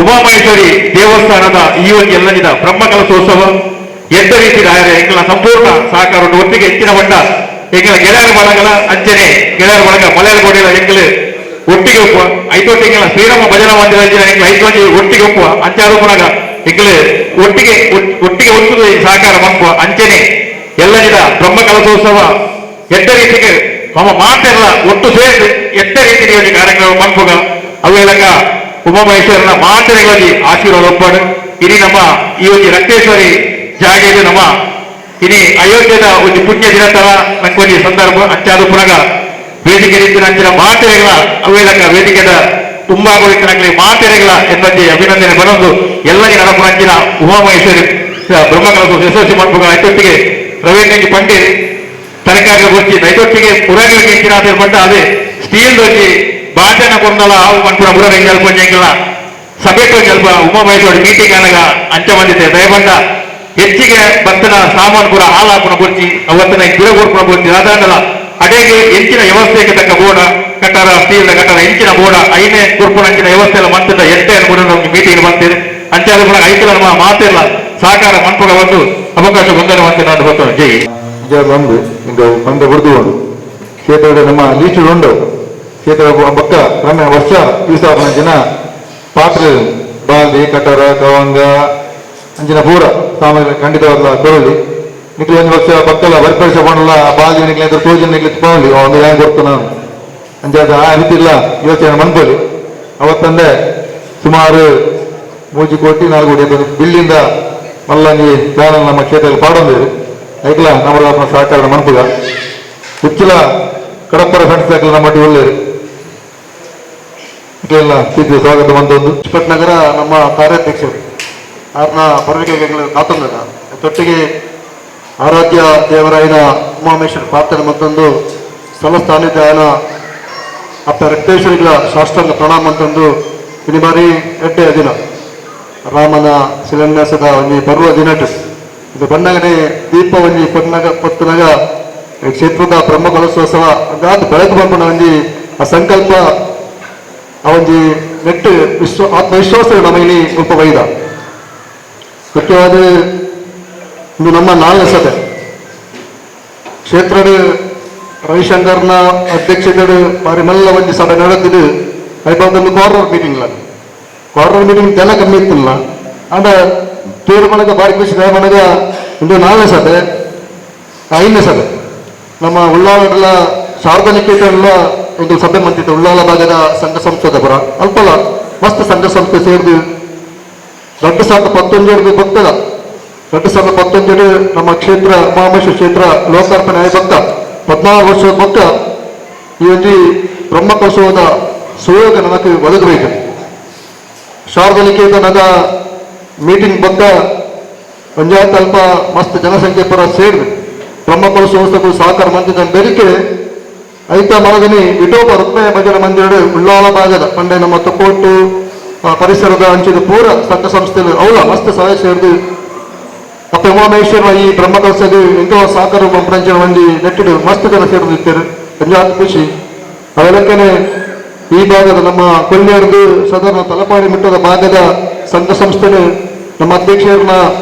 ಉಮಾಮಹೇಶ್ವರಿ ದೇವಸ್ಥಾನದ ಈ ಒಂದು ಎಲ್ಲನಿದ ಬ್ರಹ್ಮಕಲಶೋತ್ಸವ ಎದ್ದ ರೀತಿ ಎಂಗ್ಲ ಸಂಪೂರ್ಣ ಸಹಕಾರ ಒಟ್ಟಿಗೆ ಹೆಚ್ಚಿನ ಬಣ್ಣ ಎಂಗ್ಲ ಗೆಳೆಯರ ಬಳಗಲ ಅಂಚನೆ ಗೆಳೆಯರ ಬಳಗ ಮಲಯಾಳ ಗೋಡೆಯ ಎಂಗ್ಲು ಒಟ್ಟಿಗೆ ಒಪ್ಪುವ ಐತೊಟ್ಟಿಗೆ ಶ್ರೀರಾಮ ಭಜನಾ ಮಂದಿರ ಎಂಗ್ಲ ಐತೊಂಜಿ ಒಟ್ಟಿಗೆ ಒಪ್ಪುವ ಅಂಚೆ ಅದು ಪುನಗ ಎಂಗ್ಲು ಒಟ್ಟಿಗೆ ಒಟ್ಟಿಗೆ ಒತ್ತು ಸಹಕಾರ ಮನ್ಪುವ ಅಂಚನೆ ಎಲ್ಲನಿದ ಬ್ರಹ್ಮಕಲಶೋತ್ಸವ ಎಡ್ಡ ರೀತಿಗೆ ಮಮ ಮಾತೆಲ್ಲ ಒಟ್ಟು ಸೇರಿ ಎಡ್ಡ ರೀತಿಯ ಒಂದು ಕಾರ್ಯಕ್ರಮ ಮನ್ಪುಗ ಅವೆಲ್ಲಕ ಉಮಾಮಹೇಶ್ವರನ ಮಾತೆರೆಗಳಲ್ಲಿ ಆಶೀರ್ವಾದ ಒಪ್ಪಾಡು. ಇಡೀ ನಮ್ಮ ಈ ಒಂದು ರಕ್ತೇಶ್ವರಿ ಜಾಗೆಯಲ್ಲಿ ನಮ್ಮ ಇಡೀ ಅಯೋಧ್ಯದ ಒಂದು ಪುಣ್ಯ ದಿನ ತರ ನಂಗೊಂದು ಸಂದರ್ಭ ಅಂಚಾದ ಪುನಗ ವೇದಿಕೆ ರೀತಿಯ ಅಂಚಿನ ಮಾತೆರೆಗಳ ಅವೇಲಕ ವೇದಿಕೆದ ತುಂಬಾ ಕೊಳಿತನಾಗಲಿ ಮಾತೆರೆಗಳ ಎಂಬಂತೆ ಅಭಿನಂದನೆ ಬರೋದು ಎಲ್ಲರಿಗೆ ನಡಪುನ ಅಂಚಿನ ಉಮಾಮಹೇಶ್ವರಿ ಬ್ರಹ್ಮಕಲಶ ಯಶಸ್ವಿ ಮನ್ಪುಗ ಐತೊಟ್ಟಿಗೆ ರವೀಂದ್ರಂಗಿ ಪಂಡಿತ್ ತರಕಾರಿ ಗೊತ್ತಿ ಐತೊಟ್ಟಿಗೆ ಪುರಾಣಿಗೆ ಹೆಚ್ಚಿನ ಬಂದ ಅದೇ ಸ್ಟೀಲ್ ದೊಜ್ಜಿ ಬಾಟನ ಕೊಂದಲ ಆವು ಮನ್ಪುನ ಪುರ ಎಂಜಲ್ ಪಂಜೆಂಗಿಲ್ಲ ಸಭೆಗೆ ಸ್ವಲ್ಪ ಉಮಾಮಹೇಶ್ವರಿ ಮೀಟಿಂಗ್ ಅನಗ ಅಂಚ ಬಂದಿದ್ದೆ ದಯಬಂಡ ಹೆಚ್ಚಿಗೆ ಭಕ್ತನ ಸಾಮಾನು ಪೂರ ಹಾಲಾಪುನ ಬೊರ್ಚಿ ಅವತ್ತನ ಗಿಡ ಕೊರ್ಪುನ ಬೊರ್ಚಿ ಅದಾನಲ್ಲ ಅಡೇಗೆ ಹೆಚ್ಚಿನ ವ್ಯವಸ್ಥೆಗೆ ತಕ್ಕ ಬೋರ್ಡ ಕಟ್ಟರ ಸ್ಟೀಲ್ ಕಟ್ಟರ ಹೆಚ್ಚಿನ ಬೋರ್ಡ ಐನೇ ಕೊರ್ಪುನ ಅಂಚಿನ ವ್ಯವಸ್ಥೆ ಎಲ್ಲ ಮಂತದ ಎಟ್ಟೆ ಕೂಡ ನಮ್ಗೆ ಮೀಟಿಂಗ್ ಬಂತೀರಿ ಅಂಚೆ ಅದು ಕೂಡ ಐತಲ ನಮ್ಮ ಮಾತಿಲ್ಲ ಸಹಕಾರ ಮನ್ಪುಗ ಒಂದು ಅವಕಾಶ ಬಂದರೆ ಅಂತ ನಾನು ಗೊತ್ತು. ಜೈ ಒಂದು ಇಂದು ಬಂದ ಬುರ್ದು ಉಂಡು ಕ್ಷೇತ್ರದ ನಮ್ಮ ಲೀಸ್ಟ್ ಉಂಡು ಕ್ಷೇತ್ರ ಬೊಕ್ಕ ಕ್ರಮ ವರ್ಷ ಯೂಸ್ ಆಪುನ ಜನ ಪಾತ್ರೆ ಬಾಲ್ದಿ ಕಟರ ಕವಂಗ ಅಂಚಿನ ಪೂರ ಸಾಮಗ್ರಿ ಖಂಡಿತವಾದ ಕೊರಲಿ ನಿಕ್ಲು ಒಂದು ವರ್ಷ ಪಕ್ಕಲ ವರ್ಪರಿಸ ಪಂಡಲ ಬಾಲ್ದಿ ನಿಕ್ಲೆ ತೋಜನ್ ನಿಕ್ಲೆ ಪೋಲಿ ಒಂದು ಏನ್ ಕೊಡ್ತು ನಾನು ಅಂಚಾದ ಆ ರೀತಿ ಇಲ್ಲ ಯೋಚನೆ ಮನ್ಪೊಲಿ ಅವತ್ತಂದೆ ಸುಮಾರು 3 ಕೋಟಿ 4 ಕೋಟಿ ಬಿಲ್ಲಿಂದ ಮಲ್ಲಂಗಿ ಚಾನಲ್ ನಮ್ಮ ಕ್ಷೇತ್ರದಲ್ಲಿ ಪಾಡೊಂದಿದೆ ಐಕ್ಲ ನಮ್ಮ ಸಹಕಾರ ಮನ್ಪುಗ ಉಚ್ಚಿಲ ಕಡಪ್ಪರ ಫ್ರೆಂಡ್ಸ್ ಸರ್ಕಲ್ ನಮ್ಮ ಒಳ್ಳೆಯರು ಇದೆಲ್ಲ ಪ್ರೀತಿಯ ಸ್ವಾಗತ ಬಂದೊಂದು ನಗರ ನಮ್ಮ ಕಾರ್ಯಾಧ್ಯಕ್ಷರು ಆರ್ನ ಬರವಣಿಗೆಗಳು ಕಾತಂದ ತೊಟ್ಟಿಗೆ ಆರಾಧ್ಯ ದೇವರಾಯನ ಉಮಾಮೇಶ್ವರ ಪ್ರಾರ್ಥನೆ ಮತ್ತೊಂದು ಸ್ಥಳ ಸ್ಥಾನಿಧ್ಯಾನ ಅಪ್ಪ ರಕ್ತೇಶ್ವರಿಗಳ ಶಾಸ್ತ್ರಾಂಗ ಪ್ರಣಾಮ ಅಂತಂದು ಇಲ್ಲಿ ಬಾರಿ ಎಡ್ಡೆ ದಿನ ರಾಮನ ಶಿಲಾನ್ಯಾಸದ ಒಂಜಿ ಬರುವ ದಿನಟ್ ಇದು ಬಣ್ಣಗನೆ ದೀಪ ಒಂಜಿ ಪೊನ್ನಗ ಪೊತ್ತುನಗ ಕ್ಷೇತ್ರದ ಬ್ರಹ್ಮ ಕಲಶೋತ್ಸವ ಅದಾದ ಬೆಳಕು ಬಂಪುನ ಒಂಜಿ ಆ ಸಂಕಲ್ಪ ಆ ಒಂಜಿ ನೆಟ್ಟು ವಿಶ್ವ ಆತ್ಮವಿಶ್ವಾಸ ನಮಗೆ ಮುಲ್ಪ ಬೈದ ಮುಖ್ಯವಾದ ಇದು ನಮ್ಮ ನಾಲ್ಕನೇ ಸಭೆ ಕ್ಷೇತ್ರದ ರವಿಶಂಕರ್ನ ಅಧ್ಯಕ್ಷತೆಡು ಬಾರಿ ಮಲ್ಲ ಒಂಜಿ ಸಭೆ ನಡೆದಿದ್ದು ಐಬಾದೊಂದು corner meeting corner meeting ಜನ ಕಮ್ಮಿ ಇತ್ತಿಲ್ಲ ಅಂಡ ತೀರ್ಮಾನಗ ಬಾರಿ ಖುಷಿ ಮನಗ ಒಂದು 4ನೇ ಸಭೆ 5ನೇ ಸಭೆ ನಮ್ಮ ಉಳ್ಳಾಲ ಸಾರ್ವಜನಿಕ ಒಂದು ಸಭೆ ಮಂತಿತ್ತು. ಉಳ್ಳಾಲ ಭಾಗದ ಸಂಘ ಸಂಸ್ಥೆದ ಪುರ ಅಲ್ಪಲ್ಲ ಮಸ್ತ್ ಸಂಘ ಸಂಸ್ಥೆ ಸೇರಿದು 2019 ಭಕ್ತದ 2019 ನಮ್ಮ ಕ್ಷೇತ್ರ ಮಹಾಮೇಶ್ವರ ಕ್ಷೇತ್ರ ಲೋಕಾರ್ಪಣೆ ಆಯ ಭಕ್ತ 14 ವರ್ಷದ ಭಕ್ತ ಈ ಒಂದು ಬ್ರಹ್ಮಕೋತ್ಸವದ ಸುಯೋಗ ನಮಗೆ ಒದಗಬೇಕು. ಸಾರ್ವಜನಿಕದ ಮೀಟಿಂಗ್ ಭಕ್ತ ಪಂಚಾಯತ್ ಅಲ್ಪ ಮಸ್ತ್ ಜನಸಂಖ್ಯೆ ಪರ ಸೇರಿದು ಬ್ರಹ್ಮಕೋತ್ಸವಕ್ಕೂ ಸಹಕಾರ ಮಂತ್ರಿದ ಬೆರಿಕೆ ಐತ ಮನದಿನಿ ವಿಟೋಪ ರುಕ್ಮಯ ಭಜನ ಮಂದಿರ ಉಳ್ಳಾಲ ಭಾಗದ ಪಂಡೆ ನಮ್ಮ ತೊಕ್ಕೋಟು ಪರಿಸರದ ಅಂಚಿದ ಪೂರ ಸಂಘ ಸಂಸ್ಥೆಗಳು ಅವಳ ಮಸ್ತ್ ಸಹಾಯ ಸೇರಿದು ಅಪ್ಪ ಉಮಾಮೇಶ್ವರ ಈ ಬ್ರಹ್ಮಕಲಶದ ಎಂಟೋ ಸಹಕಾರ ಮಂತ್ರಂಜನ ಮಂದಿ ನೆಟ್ಟಿಡು ಮಸ್ತ್ ಜನ ಸೇರಿದಿದ್ದಾರೆ. ಪಂಜಾತ್ ಖುಷಿ ಅವೆಲ್ಲಕ್ಕೇ ಈ ಭಾಗದ ನಮ್ಮ ಕೊಲ್ಲೇರ್ದು ಸಾಧಾರಣ ತಲಪಾಡಿ ಮಟ್ಟದ ಭಾಗದ ಸಂಘ ಸಂಸ್ಥೆಗಳು ನಮ್ಮ ಅಧ್ಯಕ್ಷರನ್ನ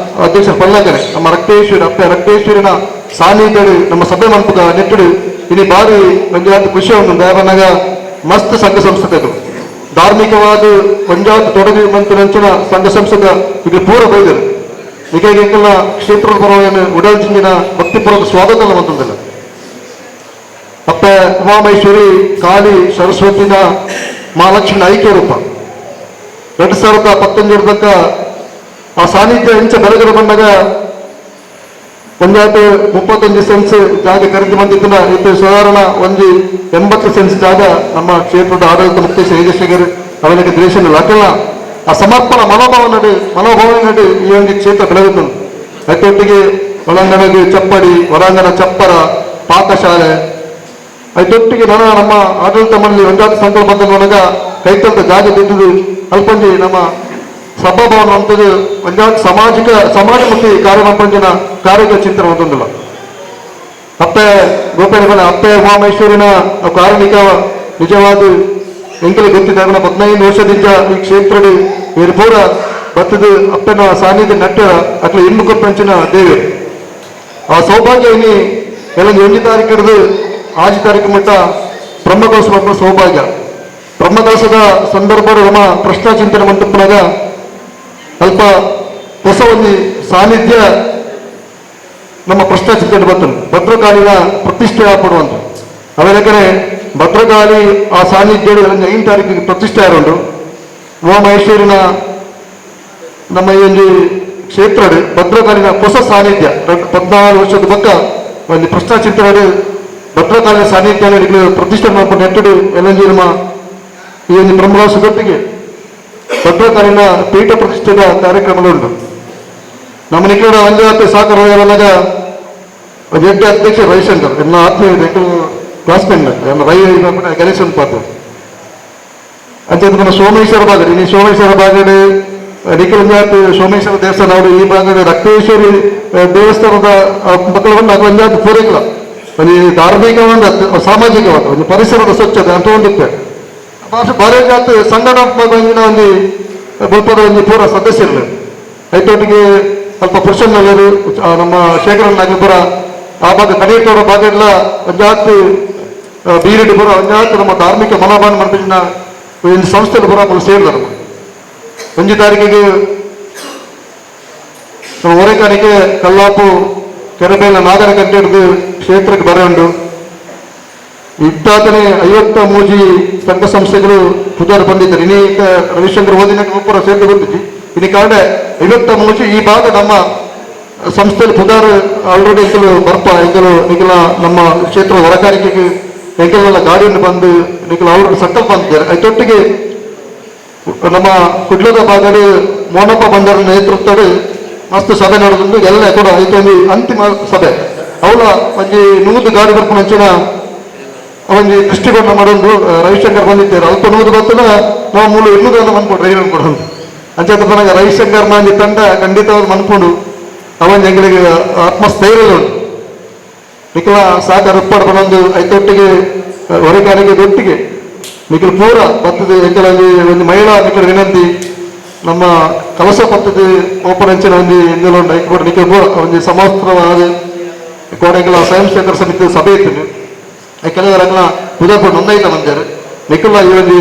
ಅಧ್ಯಕ್ಷರ ಪಲ್ಲಕರೆ ನಮ್ಮ ರಕ್ತೇಶ್ವರ ಅಪ್ಪ ರಕ್ತೇಶ್ವರಿನ ಸಾನ್ನಿಧ್ಯ ನಮ್ಮ ಸಭೆ ಮಂಪದ ನೆಟ್ಟಿಡು ಇಲ್ಲಿ ಬಾರಿ ಪಂಜಾತ್ ಖುಷಿ ಒಂದು ದೇವನಾಗ ಮಸ್ತ್ ಸಂಘ ಸಂಸ್ಥೆಗಳು ಧಾರ್ಮಿಕವಾದ ಪಂಜಾತ್ ತೊಡಗಿ ಮಂತ್ರಂಚಿನ ಸಂಘ ಸಂಸ್ಥೆದ ಇದು ಪೂರ ಬೈದರು. ಈಗ ಕ್ಷೇತ್ರದ ಪರವಾಗಿ ಉಡಲ್ಚಿನ ಭಕ್ತಿಪೂರ್ವಕ ಸ್ವಾಗತ ಮಂತಂದಿಲ್ಲ. ಅಪ್ಪ ಉಮಾಮಹೇಶ್ವರಿ ಕಾಳಿ ಸರಸ್ವತಿನ ಮಹಾಲಕ್ಷ್ಮಿ ಐಕ್ಯ ರೂಪ 2019 ಆ ಸಾನ್ನಿಧ್ಯ ಇಂಚ ಬೆಳಗಡೆ ಬಂದಾಗ ಪಂಜಾತ್ 31 ಸೆನ್ಸ್ ಜಾಗ ಖರೀದಿ ಬಂದಿದ್ದನ್ನ ಇದು ಸಾಧಾರಣ ಒಂದು 80 ಸೆನ್ಸ್ ಜಾಗ ನಮ್ಮ ಕ್ಷೇತ್ರದ ಆಡಳಿತ ಮುಕ್ತೇಶ ತೇಜಸ್ವಿಗರು ಅವರಿಗೆ ದೇಶದಲ್ಲಿ ಹಾಕಲ್ಲ. ಆ ಸಮರ್ಪಣಾ ಮನೋಭಾವ ನಡು ಈ ಒಂದು ಕ್ಷೇತ್ರ ಬೆಳಗುತ್ತದೆ. ಅದೊಟ್ಟಿಗೆ ಒಳಾಂಗಣಗೆ ಚಪ್ಪಡಿ, ಹೊರಾಂಗಣ ಚಪ್ಪರ, ಪಾಕಶಾಲೆ ಅದೊಟ್ಟಿಗೆ ನಾನು ನಮ್ಮ ಆಡಳಿತ ಮಂಡಳಿ ಒಂದಾದ ಸಂಕಲ್ಪ ಬಂದಾಗ ಕೈತಂತ ಜಾಗ ಬಿದ್ದುದು ಅಲ್ಪಂಜಿ ನಮ್ಮ ಸಭಾಭವನ ಅಂತದ್ದು ಒಂದಾದ ಸಾಮಾಜಿಕ ಸಮಾಜಮುಖಿ ಕಾರ್ಯಮಂಪಂಜಿನ ಕಾರ್ಯದ ಚಿಂತನೆ ಒಂದೊಂದಿಲ್ಲ. ಅಪ್ಪೆ ಗೋಪಾಲ ಅಪ್ಪೆ ಉಮಾಮಹೇಶ್ವರಿನ ಕಾರಣಿಕ ನಿಜವಾದ ಎಂಕಲಿ ಗೊತ್ತಿದ್ದಾಗ 15 ವರ್ಷದಿಂದ ಈ ಕ್ಷೇತ್ರದ ಇವರು ಪೂರ ಬತ್ತದ ಅಪ್ಪನ ಸಾನ್ನಿಧ್ಯ ನಟ್ಟ ಅಟ್ಲ ಇಮ್ಮುಖ ದೇವಿ ಆ ಸೌಭಾಗ್ಯ ಇನಿ ಎಲ್ಲ 1 ತಾರೀಕು ಹಿಡಿದು 6 ತಾರೀಕು ಮಟ್ಟ ಬ್ರಹ್ಮಕಲಶ ಸೌಭಾಗ್ಯ. ಬ್ರಹ್ಮಕಲಶದ ಸಂದರ್ಭ ನಮ್ಮ ಪ್ರಶ್ನಾ ಚಿಂತನೆ ಮಂಟಪನಾಗ ಅಲ್ಪ ಹೊಸ ಒಂದು ಸಾನ್ನಿಧ್ಯ ನಮ್ಮ ಪ್ರಶ್ನಾ ಚಿಂತನೆ ಬರ್ತದೆ. ಭದ್ರಕಾಳಿನ ಪ್ರತಿಷ್ಠೆ ಪಡುವಂತ ಅವೆಲ್ಲಕಡೆ ಭದ್ರಕಾಳಿ ಆ ಸಾನ್ನಿಧ್ಯ 5 ತಾರೀಕಿಗೆ ಪ್ರತಿಷ್ಠೆ ಆರುಂಟು. ಉಮಾಮಹೇಶ್ವರಿನ ನಮ್ಮ ಈ ಒಂದು ಕ್ಷೇತ್ರ ಭದ್ರಕಾಳಿನ ಹೊಸ ಸಾನ್ನಿಧ್ಯ 14 ವರ್ಷದ ಪಕ್ಕ ಒಂದು ಪ್ರಶ್ನಾ ಚಿಂತನೆ ಭದ್ರಕಾಳಿನ ಸಾನ್ನಿಧ್ಯ ಪ್ರತಿಷ್ಠೆ ಮಾಡ್ಕೊಂಡು ನೆಟ್ಟಡು ಎಲ್ಲಂಜಿ ನಮ್ಮ ಈ ಒಂದು ಬ್ರಹ್ಮಕಲಶದೊಟ್ಟಿಗೆ ಭದ್ರಕಾಳಿನ ಪೀಠ ಪ್ರತಿಷ್ಠೆಯ ಕಾರ್ಯಕ್ರಮಗಳು ಉಂಟು. ನಮ್ಮ ನಿಖಿಲ ಅಂಜಾತ ಸಾಕರ ಎಡ್ಡೆ ಅಧ್ಯಕ್ಷ ರವಿಶಂಕರ್ ಎಲ್ಲ ಆತ್ಮೀಯ ಕ್ಲಾಸ್ಮೇಟ್ ಎಲ್ಲ ರೈ ಗಣೇಶನ್ ಪಾತ್ರ ಅಂಚೆ ನಮ್ಮ ಸೋಮೇಶ್ವರ ಭಾಗಡಿ ನೀ ಸೋಮೇಶ್ವರ ಭಾಗಡೆ ನಿಖಿಲ ಸೋಮೇಶ್ವರ ದೇವಸ್ಥಾನ ಅವರು ಈ ಭಾಗಡೆ ರಕ್ತೇಶ್ವರಿ ದೇವಸ್ಥಾನದ ಮಕ್ಕಳು ಬಂದು ಅದು ಒಂಜಾತ ಪೂರೈಕಲ ಒಂದು ಧಾರ್ಮಿಕ ಒಂದು ಸಾಮಾಜಿಕವಾದ ಒಂದು ಪರಿಸರದ ಸ್ವಚ್ಛತೆ ಅಂತ ಒಂದಿತ್ತು. ಬಾರಿ ಜಾತ ಸಂಘಟನಾತ್ಮಕ ಒಂದು ಬಲ್ಪದ ಒಂದು ಪೂರ ಸದಸ್ಯರು ಐತೊಟ್ಟಿಗೆ ಸ್ವಲ್ಪ ಪುರುಷನಲ್ಲರು ನಮ್ಮ ಶೇಖರನ್ ನಾಗಪುರ ಆ ಭಾಗ ಕಡೆಯತೋಡ ಭಾಗ ಎಲ್ಲ ಒಂಜಾತಿ ಬೀರಡಿ ಪುರ ಒಂಜಾತಿ ನಮ್ಮ ಧಾರ್ಮಿಕ ಮನೋಭಾವನೆ ಮಂತ್ರಿನ ಒಂದು ಸಂಸ್ಥೆ ಪುರ ಸೇರಿದರು. 1 ತಾರೀಕಿಗೆ ನಮ್ಮ ಹೊರೆಕಾಣಿಕೆ ಕಲ್ಲಾಪು ಕೆರೆಬೇಲ ನಾಗರಕಟ್ಟೆ ಹಿಡಿದು ಕ್ಷೇತ್ರಕ್ಕೆ ಬರೋಂಡು ಇತ್ತಾತನೇ 53 ಸಂಘ ಸಂಸ್ಥೆಗಳು ಪುದಾರ್ ಬಂದಿದ್ದಾರೆ. ಇನ್ನೀಗ ರವಿಶಂಕರ್ ಓದಿನ ಒಬ್ಬರ ಸೇರ್ದು ಬಂದಿದ್ವಿ. ಇನ್ನು ಕಾರಣ 53 ಈ ಭಾಗ ನಮ್ಮ ಸಂಸ್ಥೆಯಲ್ಲಿ ಪುದಾರ್ ಆಲ್ರೆಡಿ ಎಂಕಲು ಬರ್ಪ ಎಂಕಲು ನಿಖಲ ನಮ್ಮ ಕ್ಷೇತ್ರ ಹೊರಕಾರಿಕೆಗೆ ಎಂಕಲೆಲ್ಲ ಗಾಡಿಯನ್ನು ಬಂದು ನಿಖಲ ಆಲ್ರೆಡಿ ಸಂಕಲ್ಪ ಅಂತಿದ್ದಾರೆ. ಅದೊಟ್ಟಿಗೆ ನಮ್ಮ ಕುಡ್ಲದ ಭಾಗದಲ್ಲಿ ಮೋನಪ್ಪ ಬಂಡರ ನೇತೃತ್ವದಲ್ಲಿ ಮಸ್ತ್ ಸಭೆ ನಡೆದು ಎಲ್ಲ ಕೂಡ ಇದೊಂದು ಅಂತಿಮ ಸಭೆ ಅವಳ ಒಂಜಿ 100 ಗಾಡಿ ಬರ್ಪುನಂಚಿನ ಒಂಜಿ ದೃಷ್ಟಿಕೋನ ಮಾಡೋದು ರವಿಶಂಕರ್ ಬಂದಿದ್ದಾರೆ. ಅಲ್ಪ 100 ಗೊತ್ತಿಲ್ಲ ನಾವು ಮೂಲ 200 ಮನ್ಪೊಡು ರೈಲ್ ಅನ್ಕೊಡೋದು ಅಂಚೆ ಪನಗ ರವಿಶಂಕರ್ ಮಂಜಿ ತಂಡ ಖಂಡಿತವಾಗಿ ಮನ್ಪೊಂಡು ಅವನ್ ಎಂಗಳಿಗೆ ಆತ್ಮಸ್ಥೈರ್ಯ ಉಂಟು. ನಿಖಲ ಸಾಕಾರ ಉಪ್ಪಾಡು ಬಂದು ಐತೊಟ್ಟಿಗೆ ಹೊರೆಕಾರಿಗೆ ದೊಟ್ಟಿಗೆ ನಿಖಲ್ ಪೂರ ಬರ್ತದೆ. ಎಂಕಲಲ್ಲಿ ಒಂದು ಮಹಿಳಾ ನಿಖಲ ವಿನಂತಿ ನಮ್ಮ ಕಲಸ ಪದ್ಧತಿ ಓಪನ್ ಅಂಚಿನ ಒಂದು ಇಂದೆಲ್ಲ ಉಂಟು ಐಕ್ಬೋರ್ಡ್ ನಿಖಲ್ ಪೂರ ಒಂದು ಸಮವಸ್ತ್ರವಾದ ಕೋಣೆಗಳ ಸ್ವಯಂ ಸೇವಕರ ಸಮಿತಿ ಸಭೆ ಇತ್ತು. ಕೆಲವರಗಳ ಪುದರ್ ನೋಂದಾಯಿತ ಮಂದಿರು ನಿಖಲ ಈ ಒಂದು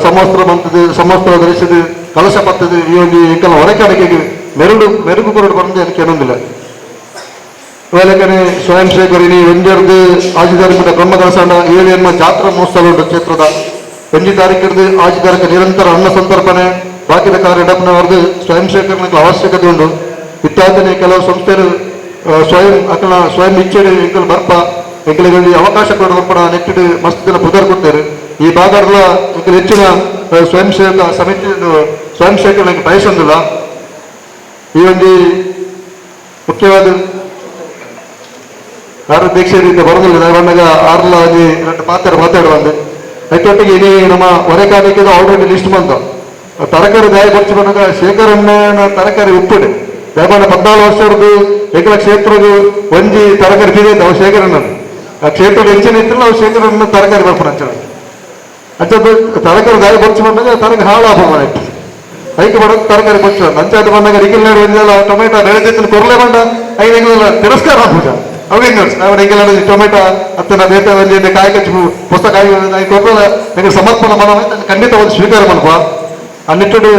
ಸಮವಸ್ತ್ರ ಬಂತದ್ದು ಸಮವಸ್ತ್ರ ಧರಿಸಿದ ಕಲಶ ಪತ್ತದ ಈ ಒಂದು ಎಂಕಲ ಹೊರಕಾಣಿಕೆಗೆ ಮೆರುಗು ಕೊರಡು ಬಂದು எனக்கு ಏನೊಂದಿಲ್ಲ. ವೇಳೆಕನೆ ಸ್ವಯಂ ಸೇವಕರು ಒಂಜರ್ದು ಆಜಿ ತಾರೀಕು ಬ್ರಹ್ಮ ಕಲಸಾಂಡ 7 ಎನ್ಮ ಜಾತ್ರಾ ಮಹೋತ್ಸವ ಉಂಟು ಕ್ಷೇತ್ರದ 1 ತಾರೀಕಿಡ್ದು 6 ತಾರೀಕು ನಿರಂತರ ಅನ್ನ ಸಂತರ್ಪಣೆ ಬಾಕಿದ ಕಾರ್ಯ ಡಪ್ನವರದು ಸ್ವಯಂ ಸೇವಕರ ಅವಶ್ಯಕತೆ ಉಂಟು. ಇತ್ಯಾದನೆ ಕೆಲವು ಸಂಸ್ಥೆಗಳು ಸ್ವಯಂ ಅಕಲ ಸ್ವಯಂ ಇಚ್ಛೆ ಎಂಕಲ್ ಬರ್ಪ ಎಂಕಲಿಗೆ ಅವಕಾಶ ಕೊಡ ನೆಟ್ಟಿಡು ಮಸ್ತ್ ಜನ ಪುದರ್ ಕೊಡ್ತಾರೆ. ಈ ಭಾಗದ ಎಂಕಲ್ ಹೆಚ್ಚಿನ ಸ್ವಯಂ ಸೇವಕ ಸಮಿತಿ ಸ್ವಯಂ ಸೇವಕರಿಗೆ ಬಯಸೊಂದಿಲ್ಲ. ಈ ಒಂದು ಮುಖ್ಯವಾದ ಕಾರ್ಯಾಧ್ಯಕ್ಷರಿಂದ ಬರೋದಿಲ್ಲ ದಯಮಾಡಿ ಆರ್ಲ ಅಲ್ಲಿ 2 ಪಾತ್ರ ಮಾತಾಡುವಂತೆ ಐತೊಟ್ಟಿಗೆ ಇಡೀ ನಮ್ಮ ಹೊರೆಕಾಣಿಕೆ ಆಲ್ರೆಡಿ ಲಿಸ್ಟ್ ಬಂತು. ತರಕಾರಿ ದಯ ಕೊಚ್ಚಿ ಬಂದಾಗ ಶೇಖರಣ್ಣ ತರಕಾರಿ ಉಪ್ಪಿಡು ದಯಮಾಡಿ 14 ವರ್ಷದ್ದು ಏಕಲ ಕ್ಷೇತ್ರದ ಒಂಜಿ ತರಕಾರಿ ತಿಂದೈತೆ ಅವು ಶೇಖರಣ್ಣ ಆ ಕ್ಷೇತ್ರದ ಹೆಚ್ಚಿನ ಇತ್ತಲ್ಲ ಅವು ಶೇಖರಣ್ಣ ತರಕಾರಿ ಬರ್ಪಣ ಅಂಚ ಅಂಚದ್ದು ತರಕಾರಿ ದಯ ಕೊಚ್ಚಿ ಬಂದಾಗ ತನಗೆ ಹಾಳಾಪ ಇತ್ತು ಐಕೆ ಮಾಡೋದು ತರಕಾರಿ ಕೊಚ್ಚು ಅಂಚಾದ ಬಂದಾಗ ರಿಗಿಲ್ ನಾಡು ಒಂದೆಲ್ಲ ಟೊಮೆಟೊ ಬೆಳೆದಿತ್ತು ಕೊರಲೆ ಬಂಡ ಐದು ತಿರಸ್ಕಾರ ಪೂಜಾ ಅವೇನು ನಾವು ಎಂಗೆಲ್ಲ ಟೊಮೆಟೊ ಅತ್ತನ ಬೇಟ ಒಂಜಿ ಕಾಯಿ ಕಚ್ಚು ಪುಸ್ತಕ ಕಾಯಿ ಕೊರಲ ನಿಮಗೆ ಸಮರ್ಪಣೆ ಮಾಡೋ ಖಂಡಿತ ಒಂದು ಸ್ವೀಕಾರ ಮಲ್ಪ ಆ ನಿಟ್ಟುಡು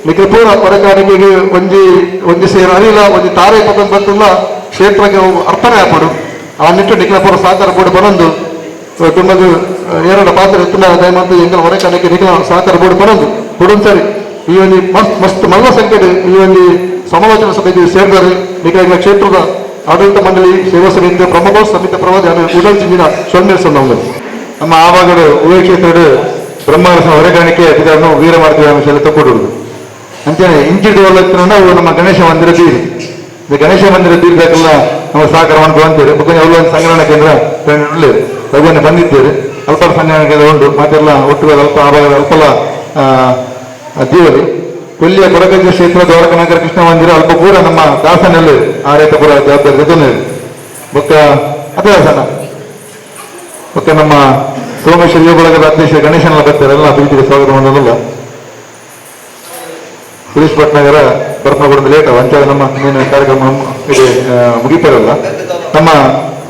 ನಿಖಿಲ್ ಪೂರ ಹೊರಕಾಣಿಕೆಗೆ ಒಂಜಿ ಒಂಜಿ ಸೇರು ಅರಿಲ್ಲ ಒಂಜಿ ತಾರೆ ಪಕ್ಕ ಬಂತಿಲ್ಲ ಕ್ಷೇತ್ರಕ್ಕೆ ಅರ್ಪಣೆ ಆಪಡು ಆ ನಿಟ್ಟು ನಿಖಿಲ ಪೂರ ಸಹಕಾರ ಬೋರ್ಡ್ ಬರೊಂದು ತುಂಬದು ಏರಡ ಪಾತ್ರ ಎತ್ತುನ ದಯಮಾಡಿ ಎಂಗಲ ಹೊರಕಾಣಿಕೆ ನಿಖಿಲ ಸಹಕಾರ ಬೋರ್ಡ್ ಬರೊಂದು ಕೊಡೊಂದು ಸರಿ ಈ ಒಂದು ಮಸ್ತ್ ಮಸ್ತ್ ಮಲ್ಲ ಸಂಖ್ಯೆ ಈ ಒಂದು ಸಮಾಲೋಚನಾ ಸಮಿತಿ ಸೇರಿದರೆ ನಿಖಿಲ ಕ್ಷೇತ್ರದ ಆಡಳಿತ ಮಂಡಳಿ ಸೇವಾ ಸಮಿತಿ ಪ್ರಮುಖ ಸಮಿತಿ ಪ್ರವಾದಿ ಉಡಲ್ ಚಿಂದಿನ ಸೊನ್ನೆ ನಮ್ಮ ಆವಾಗಡು ಉಭಯ ಕ್ಷೇತ್ರದ ಬ್ರಹ್ಮರಸ ಹೊರಗಾಣಿಕೆ ಇದನ್ನು ವೀರ ಮಾಡ್ತೀವಿ ತಕ್ಕೊಡುವುದು ಅಂಚನೆ ಇಂಚಿಡು ನಾವು ನಮ್ಮ ಗಣೇಶ ಮಂದಿರ ಬೀರಿ ಗಣೇಶ ಮಂದಿರ ಬೀರ್ದಾಗೆಲ್ಲ ನಮ್ಮ ಸಹಕಾರ ಮಾಡ್ಕೊಂಡು ಬೊಕ್ಕ ಅವ್ರು ಒಂದು ಸಂಗ್ರಹಣಾ ಕೇಂದ್ರ ರಘುವನ್ನು ಬಂದಿದ್ದೇವೆ. ಅಲ್ಪ ಸಂಗ್ರಹಣಾ ಕೇಂದ್ರ ಉಂಟು ಮತ್ತೆಲ್ಲ ಒಟ್ಟು ಅಲ್ಪ ಆವಾಗ ಅಲ್ಪಲ ದೀವಲಿ ಕೊಲ್ಲಿಯ ಕೊರಗಜ್ಜ ಕ್ಷೇತ್ರ ದ್ವಾರಕನಗರ ಕೃಷ್ಣ ಮಂದಿರ ಅಲ್ಪ ಪೂರ ನಮ್ಮ ದಾಸನಲ್ಲಿ ಆ ರೈತ ಪೂರ ಜವಾಬ್ದಾರಿ ಬೊಕ್ಕ ಅದೇ ದಾಸನ ಬೊಕ್ಕ ನಮ್ಮ ಸೋಮೇಶ್ವರ ಯುವ ಬಳಗದ ಅಧ್ಯಕ್ಷ ಗಣೇಶನ ಬರ್ತಾರೆ ಎಲ್ಲ ಪ್ರೀತಿಗೆ ಸ್ವಾಗತ ಮಾಡೋದಿಲ್ಲ. ಸುರೇಶ್ ಭಟ್ನಗರ ಬರ್ಪನಗೂಡ ಲೇಟ್ ಅಂಚ ನಮ್ಮ ಇನ್ನೇನು ಕಾರ್ಯಕ್ರಮ ಇದು ಮುಗಿತಾರಲ್ಲ. ನಮ್ಮ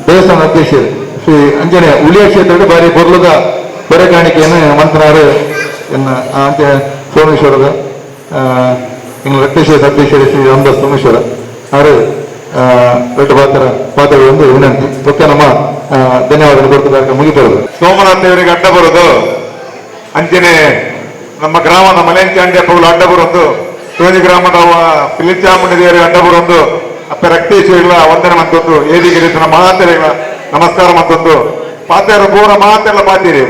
ದೇವಸ್ಥಾನ ಅಧ್ಯಕ್ಷರು ಶ್ರೀ ಅಂಜನೆ ಉಳಿಯ ಕ್ಷೇತ್ರದ ಬಾರಿ ಬೊರ್ಲದ ಬರೆ ಕಾಣಿಕೆಯನ್ನು ಮಂತ್ರಾರು ಎನ್ನ ಅಂಚೆ ಸೋಮೇಶ್ವರದ ರಕ್ತೇಶ್ವರ ಅಧ್ಯಕ್ಷರು ಶ್ರೀ ರಾಮದಾಸ್ ಸೋಮೇಶ್ವರ ಅವರು ದೊಡ್ಡ ಪಾತ್ರ ಪಾತ್ರ ಒಂದು ವಿನಂತಿ. ಮತ್ತೆ ನಮ್ಮ ಧನ್ಯವಾದಗಳು ಕೊಡ್ತಾ ಮುಗಿಬರೋದು. ಸೋಮನಾಥ ದೇವರಿಗೆ ಅಡ್ಡ ಬರೋದು ಅಂಚನೆ ನಮ್ಮ ಗ್ರಾಮದ ಮಲೆಂಚಾಂಡಿ ಹಬ್ಬಗಳು ಅಡ್ಡ ಬರೋದು ತೋಜಿ ಗ್ರಾಮದ ಪಿಲಿಚಾಮುಂಡಿ ದೇವರಿಗೆ ಅಡ್ಡ ಬರೋದು ಅಪ್ಪ ರಕ್ತೇಶ್ವರಿಗಳ ವಂದನೆ ಮತ್ತೊಂದು ಏದಿಗಿರಿ ಮಹಾತೆರೆಗಳ ನಮಸ್ಕಾರ ಮತ್ತೊಂದು ಪಾತೆರ ಪೂರ ಮಾತೆಲ್ಲ ಪಾತೀರಿ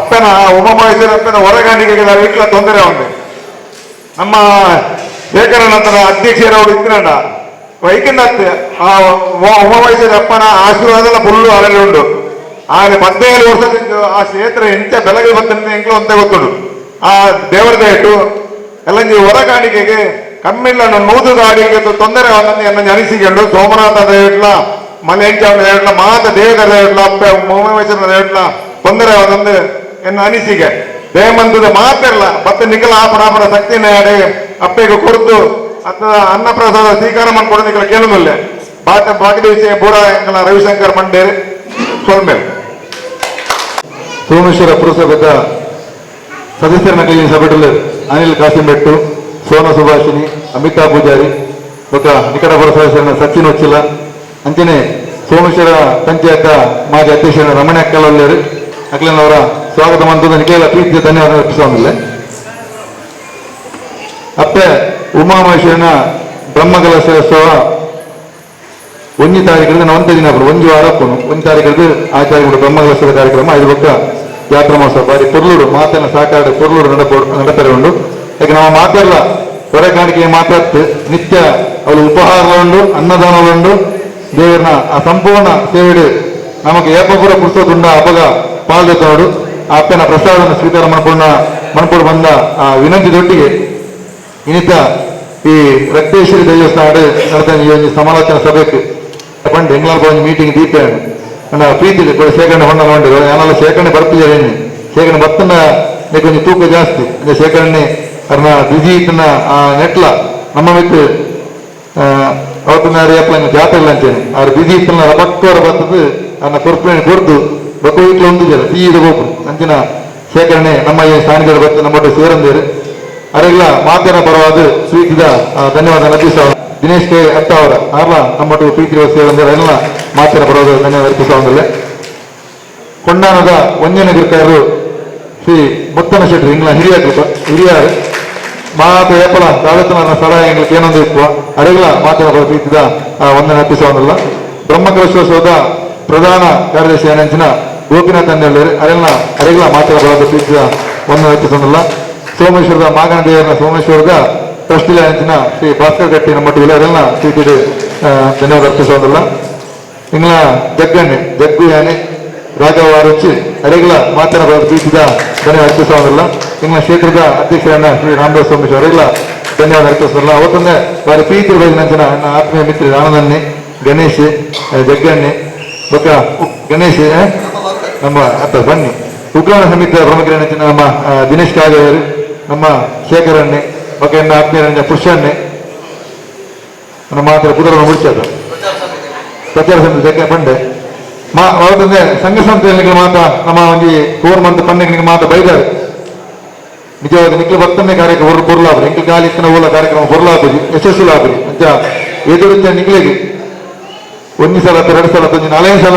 ಅಪ್ಪನ ಉಮಾಮಹೇಶ್ವರ ಅಪ್ಪನ ಹೊರಗಾಣಿಕೆಗೆ ಇಟ್ಲ ತೊಂದರೆ ಒಂದು ನಮ್ಮ ಶೇಖರನಂತರ ಅಧ್ಯಕ್ಷರವರು ಇದ್ರಣ್ಣ ವೈಕಿಂದ ಆ ಉಮಾಮಹೇಶ್ವರ ಅಪ್ಪನ ಆಶೀರ್ವಾದ ಫುಲ್ಲು ಅರಲ್ಲಿ ಉಂಟು. ಆನೆ 15 ವರ್ಷದಿಂದ ಆ ಕ್ಷೇತ್ರ ಎಂಚ ಬೆಳಗ್ಗೆ ಬಂದ ಎಂಕ್ಲು ಅಂತ ಗೊತ್ತುಂಟು. ಆ ದೇವರ ದಯಟು ಎಲ್ಲ ನೀವು ಹೊರಗಾಣಿಕೆಗೆ ಕಮ್ಮಿಲ್ಲ ನೂದು ಗಾಡಿಗೆ ತೊಂದರೆ ಎನ್ನ ಅನಿಸಿಕೊಂಡು ಸೋಮನಾಥ ದೇವಟ್ಲ ಮಲೆಂಚಾವಣ ದೇವಟ್ಲ ಮಾತ ದೇವರ ದೇವಟ್ಲ ಅಪ್ಪ ಉಮಾಮಹೇಶ್ವರ ದೇವಟ್ಲ ತೊಂದರೆ ಒಂದೊಂದು ಎನ್ನ ಅನಿಸಿಕೆ ದೇಮಂತದ ಮಾತಿರಲ್ಲ ಮತ್ತೆ ನಿಖಲ ಆಪಣ ಶಕ್ತಿನ ಅಪ್ಪೆಗೆ ಕೊರತು ಅಥವಾ ಅನ್ನಪ್ರಸಾದ ಸ್ವೀಕಾರ ಮಾಡ್ಕೊಡೋ ನಿಖಲ ಕೇಳುದಿಲ್ಲ ಬಾಟ ಬಾಕಿ ವಿಷಯ ಪೂರ ರವಿಶಂಕರ್ ಮಂಡೇರಿ ಸೊಲ್ಮೇಲೆ. ಸೋಮೇಶ್ವರ ಪುರಸಭೆದ ಸದಸ್ಯರ ನಗಲಿ ಸಭೆಯಲ್ಲಿ ಅನಿಲ್ ಕಾಸಿಂಬೆಟ್ಟು, ಸೋನ ಸುಭಾಷಿನಿ, ಅಮಿತಾ ಪೂಜಾರಿ, ಬೊಕ್ಕ ನಿಕಟಪುರ ಸದಸ್ಯರನ್ನ ಸಚಿನ್ ಉಚ್ಚಿಲ, ಅಂಚನೆ ಸೋಮೇಶ್ವರ ಪಂಚಾಯತ್ ಮಾಜಿ ಅಧ್ಯಕ್ಷರ ರಮಣ ಅಕ್ಕಲಲ್ಲೇರು ಅಕ್ಲನವರ ಸ್ವಾಗತ ಮಂತದ ನಿಖಿಲ ಪ್ರೀತಿಯ ಧನ್ಯವಾದ ಅರ್ಪಿಸೋದಿಲ್ಲ. ಅಪ್ಪೆ ಉಮಾಮಹೇಶ್ವರನ ಬ್ರಹ್ಮಕಲಶೋತ್ಸವ 1 ತಾರೀಕಿಗೆ ಒಂದೇ ದಿನ ಒಂದು ವಾರ 1 ತಾರೀಕಿಗೆ ಆಚಾರ್ಯ ಬ್ರಹ್ಮಕಲಶದ ಕಾರ್ಯಕ್ರಮ ಐದು ಬೊಕ್ಕ ಜಾತ್ರಾ ಮಹೋತ್ಸವ ಬಾರಿ ಪೊರ್ಲೂರು ಮಾತನ್ನ ಸಹಕಾರ ಪೊರ್ಲೂರು ನಡಪರೆ ಉಂಡು. ಯಾಕೆ ನಮ್ಮ ಮಾತೆಲ್ಲ ಹೊರೆ ಕಾಣಿಕೆ ಮಾತಾಡ್ತು ನಿತ್ಯ ಅವಳು ಉಪಹಾರ ಉಂಡು, ಅನ್ನದಾನ ಉಂಡು, ದೇವರನ್ನ ಆ ಸಂಪೂರ್ಣ ಸೇವೆಡು ನಮಗೆ ಏಪಪುರ ಪುಸ್ತಕುಂಡ ಅಪಗ ಪಾಲ್ಗೊತ್ತವರು ಆ ಅಪ್ಪನ ಪ್ರಸಾದವನ್ನು ಸ್ವೀಕಾರ ಮಾಡ್ಕೊಂಡ ಮನ್ಪುಡು ಬಂದ ಆ ವಿನಂತಿ ದೊಟ್ಟಿಗೆ ಇನ್ನಿತ ಈ ರಕ್ತೇಶ್ವರಿ ದೇವಸ್ಥಾನ ನಡೆದ ಈ ಒಂದು ಸಮಾಲೋಚನಾ ಸಭೆಗೆ ಪಂಡ್ ಎಂಗ್ಲಾಲ್ ಒಂದು ಮೀಟಿಂಗ್ ದೀಪ ಅಣ್ಣ ಪ್ರೀತಿ ಶೇಖರಣೆ ಹೊಂಡ ಮಾಡಿದ್ರು ಯಾನೆಲ್ಲ ಶೇಖರಣೆ ಬರ್ತಿದ್ದಾರೆ ಶೇಖರಣೆ ಬತ್ತನ ಕೊಂಚ ತೂಕ ಜಾಸ್ತಿ ಅಂದ್ರೆ ಶೇಖರಣೆ ಅರ್ನ ಬಿಜಿ ಇತ್ತನ ಆ ನೆಟ್ಲ ನಮ್ಮ ಮಿತ್ತು ಅವತ್ತಿನ ಜಾತ್ರೆ ಇಲ್ಲ ಅಂತೇನೆ ಅವ್ರ ಬಿಜಿ ಇತ್ತನ ರಬಕ್ಕವರ ಬರ್ತದೆ ಅನ್ನ ಕೊರ್ಪಣೆ ಕೊರ್ದು ಬೊಕ್ಕ ಇಟ್ಲ ಒಂದು ಜನ ಸೀದ ಗೋಪು ಅಂಚಿನ ಶೇಖರಣೆ ನಮ್ಮ ಈ ಸ್ಥಾನಿಕರ ಬತ್ತು ನಮ್ಮ ಸೇರಂದೇರು ಅರೆಲ್ಲ ಮಾತಿನ ಪರವಾದ ಸ್ವೀಕಿದ ಧನ್ಯವಾದ ಅರ್ಪಿಸ ದಿನೇಶ್ ಕೆ ಅತ್ತ ಅವರ ಆರ್ಲ ನಮ್ಮ ಪ್ರೀತಿ ಸೇರಂದೇರು ಎಲ್ಲ ಮಾತಿನ ಪರವಾದ ಧನ್ಯವಾದ ಅರ್ಪಿಸುವಂದಿಲ್ಲ. ಕೊಂಡಾನದ ಒಂಜನ ಗುರುಕಾರರು ಶ್ರೀ ಮುತ್ತನ ಶೆಟ್ಟಿ ಇಂಗ್ಲ ಹಿರಿಯ ಹಿರಿಯರು ಮಾತ ಏಪಲ ದಾದತನ ಸಲಹೆ ಎಂಗ್ಲಿಕ್ಕೆ ಏನೊಂದು ಇಪ್ಪು ಅರೆಗಳ ಮಾತಿನ ಪರ ಪ್ರೀತಿದ ವಂದನೆ ಅರ್ಪಿಸುವಂದಿಲ್ಲ. ಬ್ರಹ್ಮಕಲಶೋತ್ಸವದ ಪ್ರಧಾನ ಕಾರ್ಯದರ್ಶಿ ಏನಂಚಿನ ಗೋಪಿನಾಥ್ ಅನ್ನೆಲ್ಲರು ಅರೆಲ್ಲ ಅರೆಗಳ ಮಾತಿನ ಪರವಾದ ಪ್ರೀತಿದ ವಂದನೆ ಅರ್ಪಿಸುವಂದಿಲ್ಲ. ಸೋಮೇಶ್ವರದ ಮಾಗಣ ದೇವರ ಸೋಮೇಶ್ವರದ ಟ್ರಸ್ಟಿಲ ಅಂಚಿನ ಶ್ರೀ ಭಾಸ್ಕರ್ ಗಟ್ಟಿ ನಮ್ಮ ಅರೆಲ್ಲ ಪ್ರೀತಿದ ಧನ್ಯವಾದ ಅರ್ಪಿಸುವಂದಿಲ್ಲ. ಇಂಗ್ಲ ಜಗ್ಗಣ್ಣೆ ಜಗ್ಗು ಯಾನೆ ರಾಘವ ಆರುಚಿ ಅರೆಗಳ ಮಾತಿನ ಪರವಾದ ಪ್ರೀತಿದ ಧನ್ಯವಾದ ಅರ್ಪಿಸುವಂದಿಲ್ಲ. ಇಂಗ್ಲ ಕ್ಷೇತ್ರದ ಅಧ್ಯಕ್ಷರನ್ನ ಶ್ರೀ ರಾಮದಾಸ್ ಸೋಮೇಶ್ವರ ಅರೆಗಳ ಧನ್ಯವಾದ ಅರ್ಪಿಸುವಂದಿಲ್ಲ. ಅವತ್ತೊಂದೇ ಬಾರಿ ಪ್ರೀತಿ ಬೈದಿನಂಚಿನ ನನ್ನ ಆತ್ಮೀಯ ಮಿತ್ರ ಆನಂದನ್ನಿ ಗಣೇಶ್ ಜಗ್ಗಣ್ಣೆ ಬೊಕ್ಕ ಗಣೇಶ್ ನಮ್ಮ ಅತ್ತ ಬನ್ನಿ ಉಗ್ರಾಣ ಸಮಿತಿಯ ಪ್ರಮುಖರ ನಮ್ಮ ದಿನೇಶ್ ಕಾಗೇರು ನಮ್ಮ ಶೇಖರಣ್ಣೆ ಬೊಕ್ಕ ಎನ್ನ ಆತ್ಮೀಯರಂಜ ಪುಷ್ಯಣ್ಣೆ ನಮ್ಮ ಮಾತ್ರ ಕುದುರೆ ಮುಡಿಸೋದು ಪ್ರಚಾರ ಸಮಿತಿ ಜಗ್ಗ ಬಂಡೆ ಮಾ ಅವತ್ತಂದ್ರೆ ಸಂಘ ಸಂಸ್ಥೆಯಲ್ಲಿ ಮಾತ್ರ ನಮ್ಮ ಒಂಜಿ ಕೋರ್ ಮಂತ್ ಪನ್ನೆಗೆ ಮಾತ್ರ ಬೈದಾರೆ. ನಿಜವಾದ ನಿಕ್ಲು ಬರ್ತನೆ ಕಾರ್ಯಕ್ರಮ ಬೊರ್ಲಾಬ್ರಿ ಎಂಕ್ಲು ಗಾಲಿ ಇತ್ತಿನ ಓಲ ಕಾರ್ಯಕ್ರಮ ಬೊರ್ಲಾಬ್ರಿ ಯಶಸ್ಸುಲಾಬ್ರಿ ಅಂಚ ಎದುರುತ್ತ ನಿಕ್ಲೆಗೆ ಒಂಜಿ ಸಲ ಎರಡು ಸಲ ಒಂಜಿ ನಾಲ್ಕೈದು ಸಲ.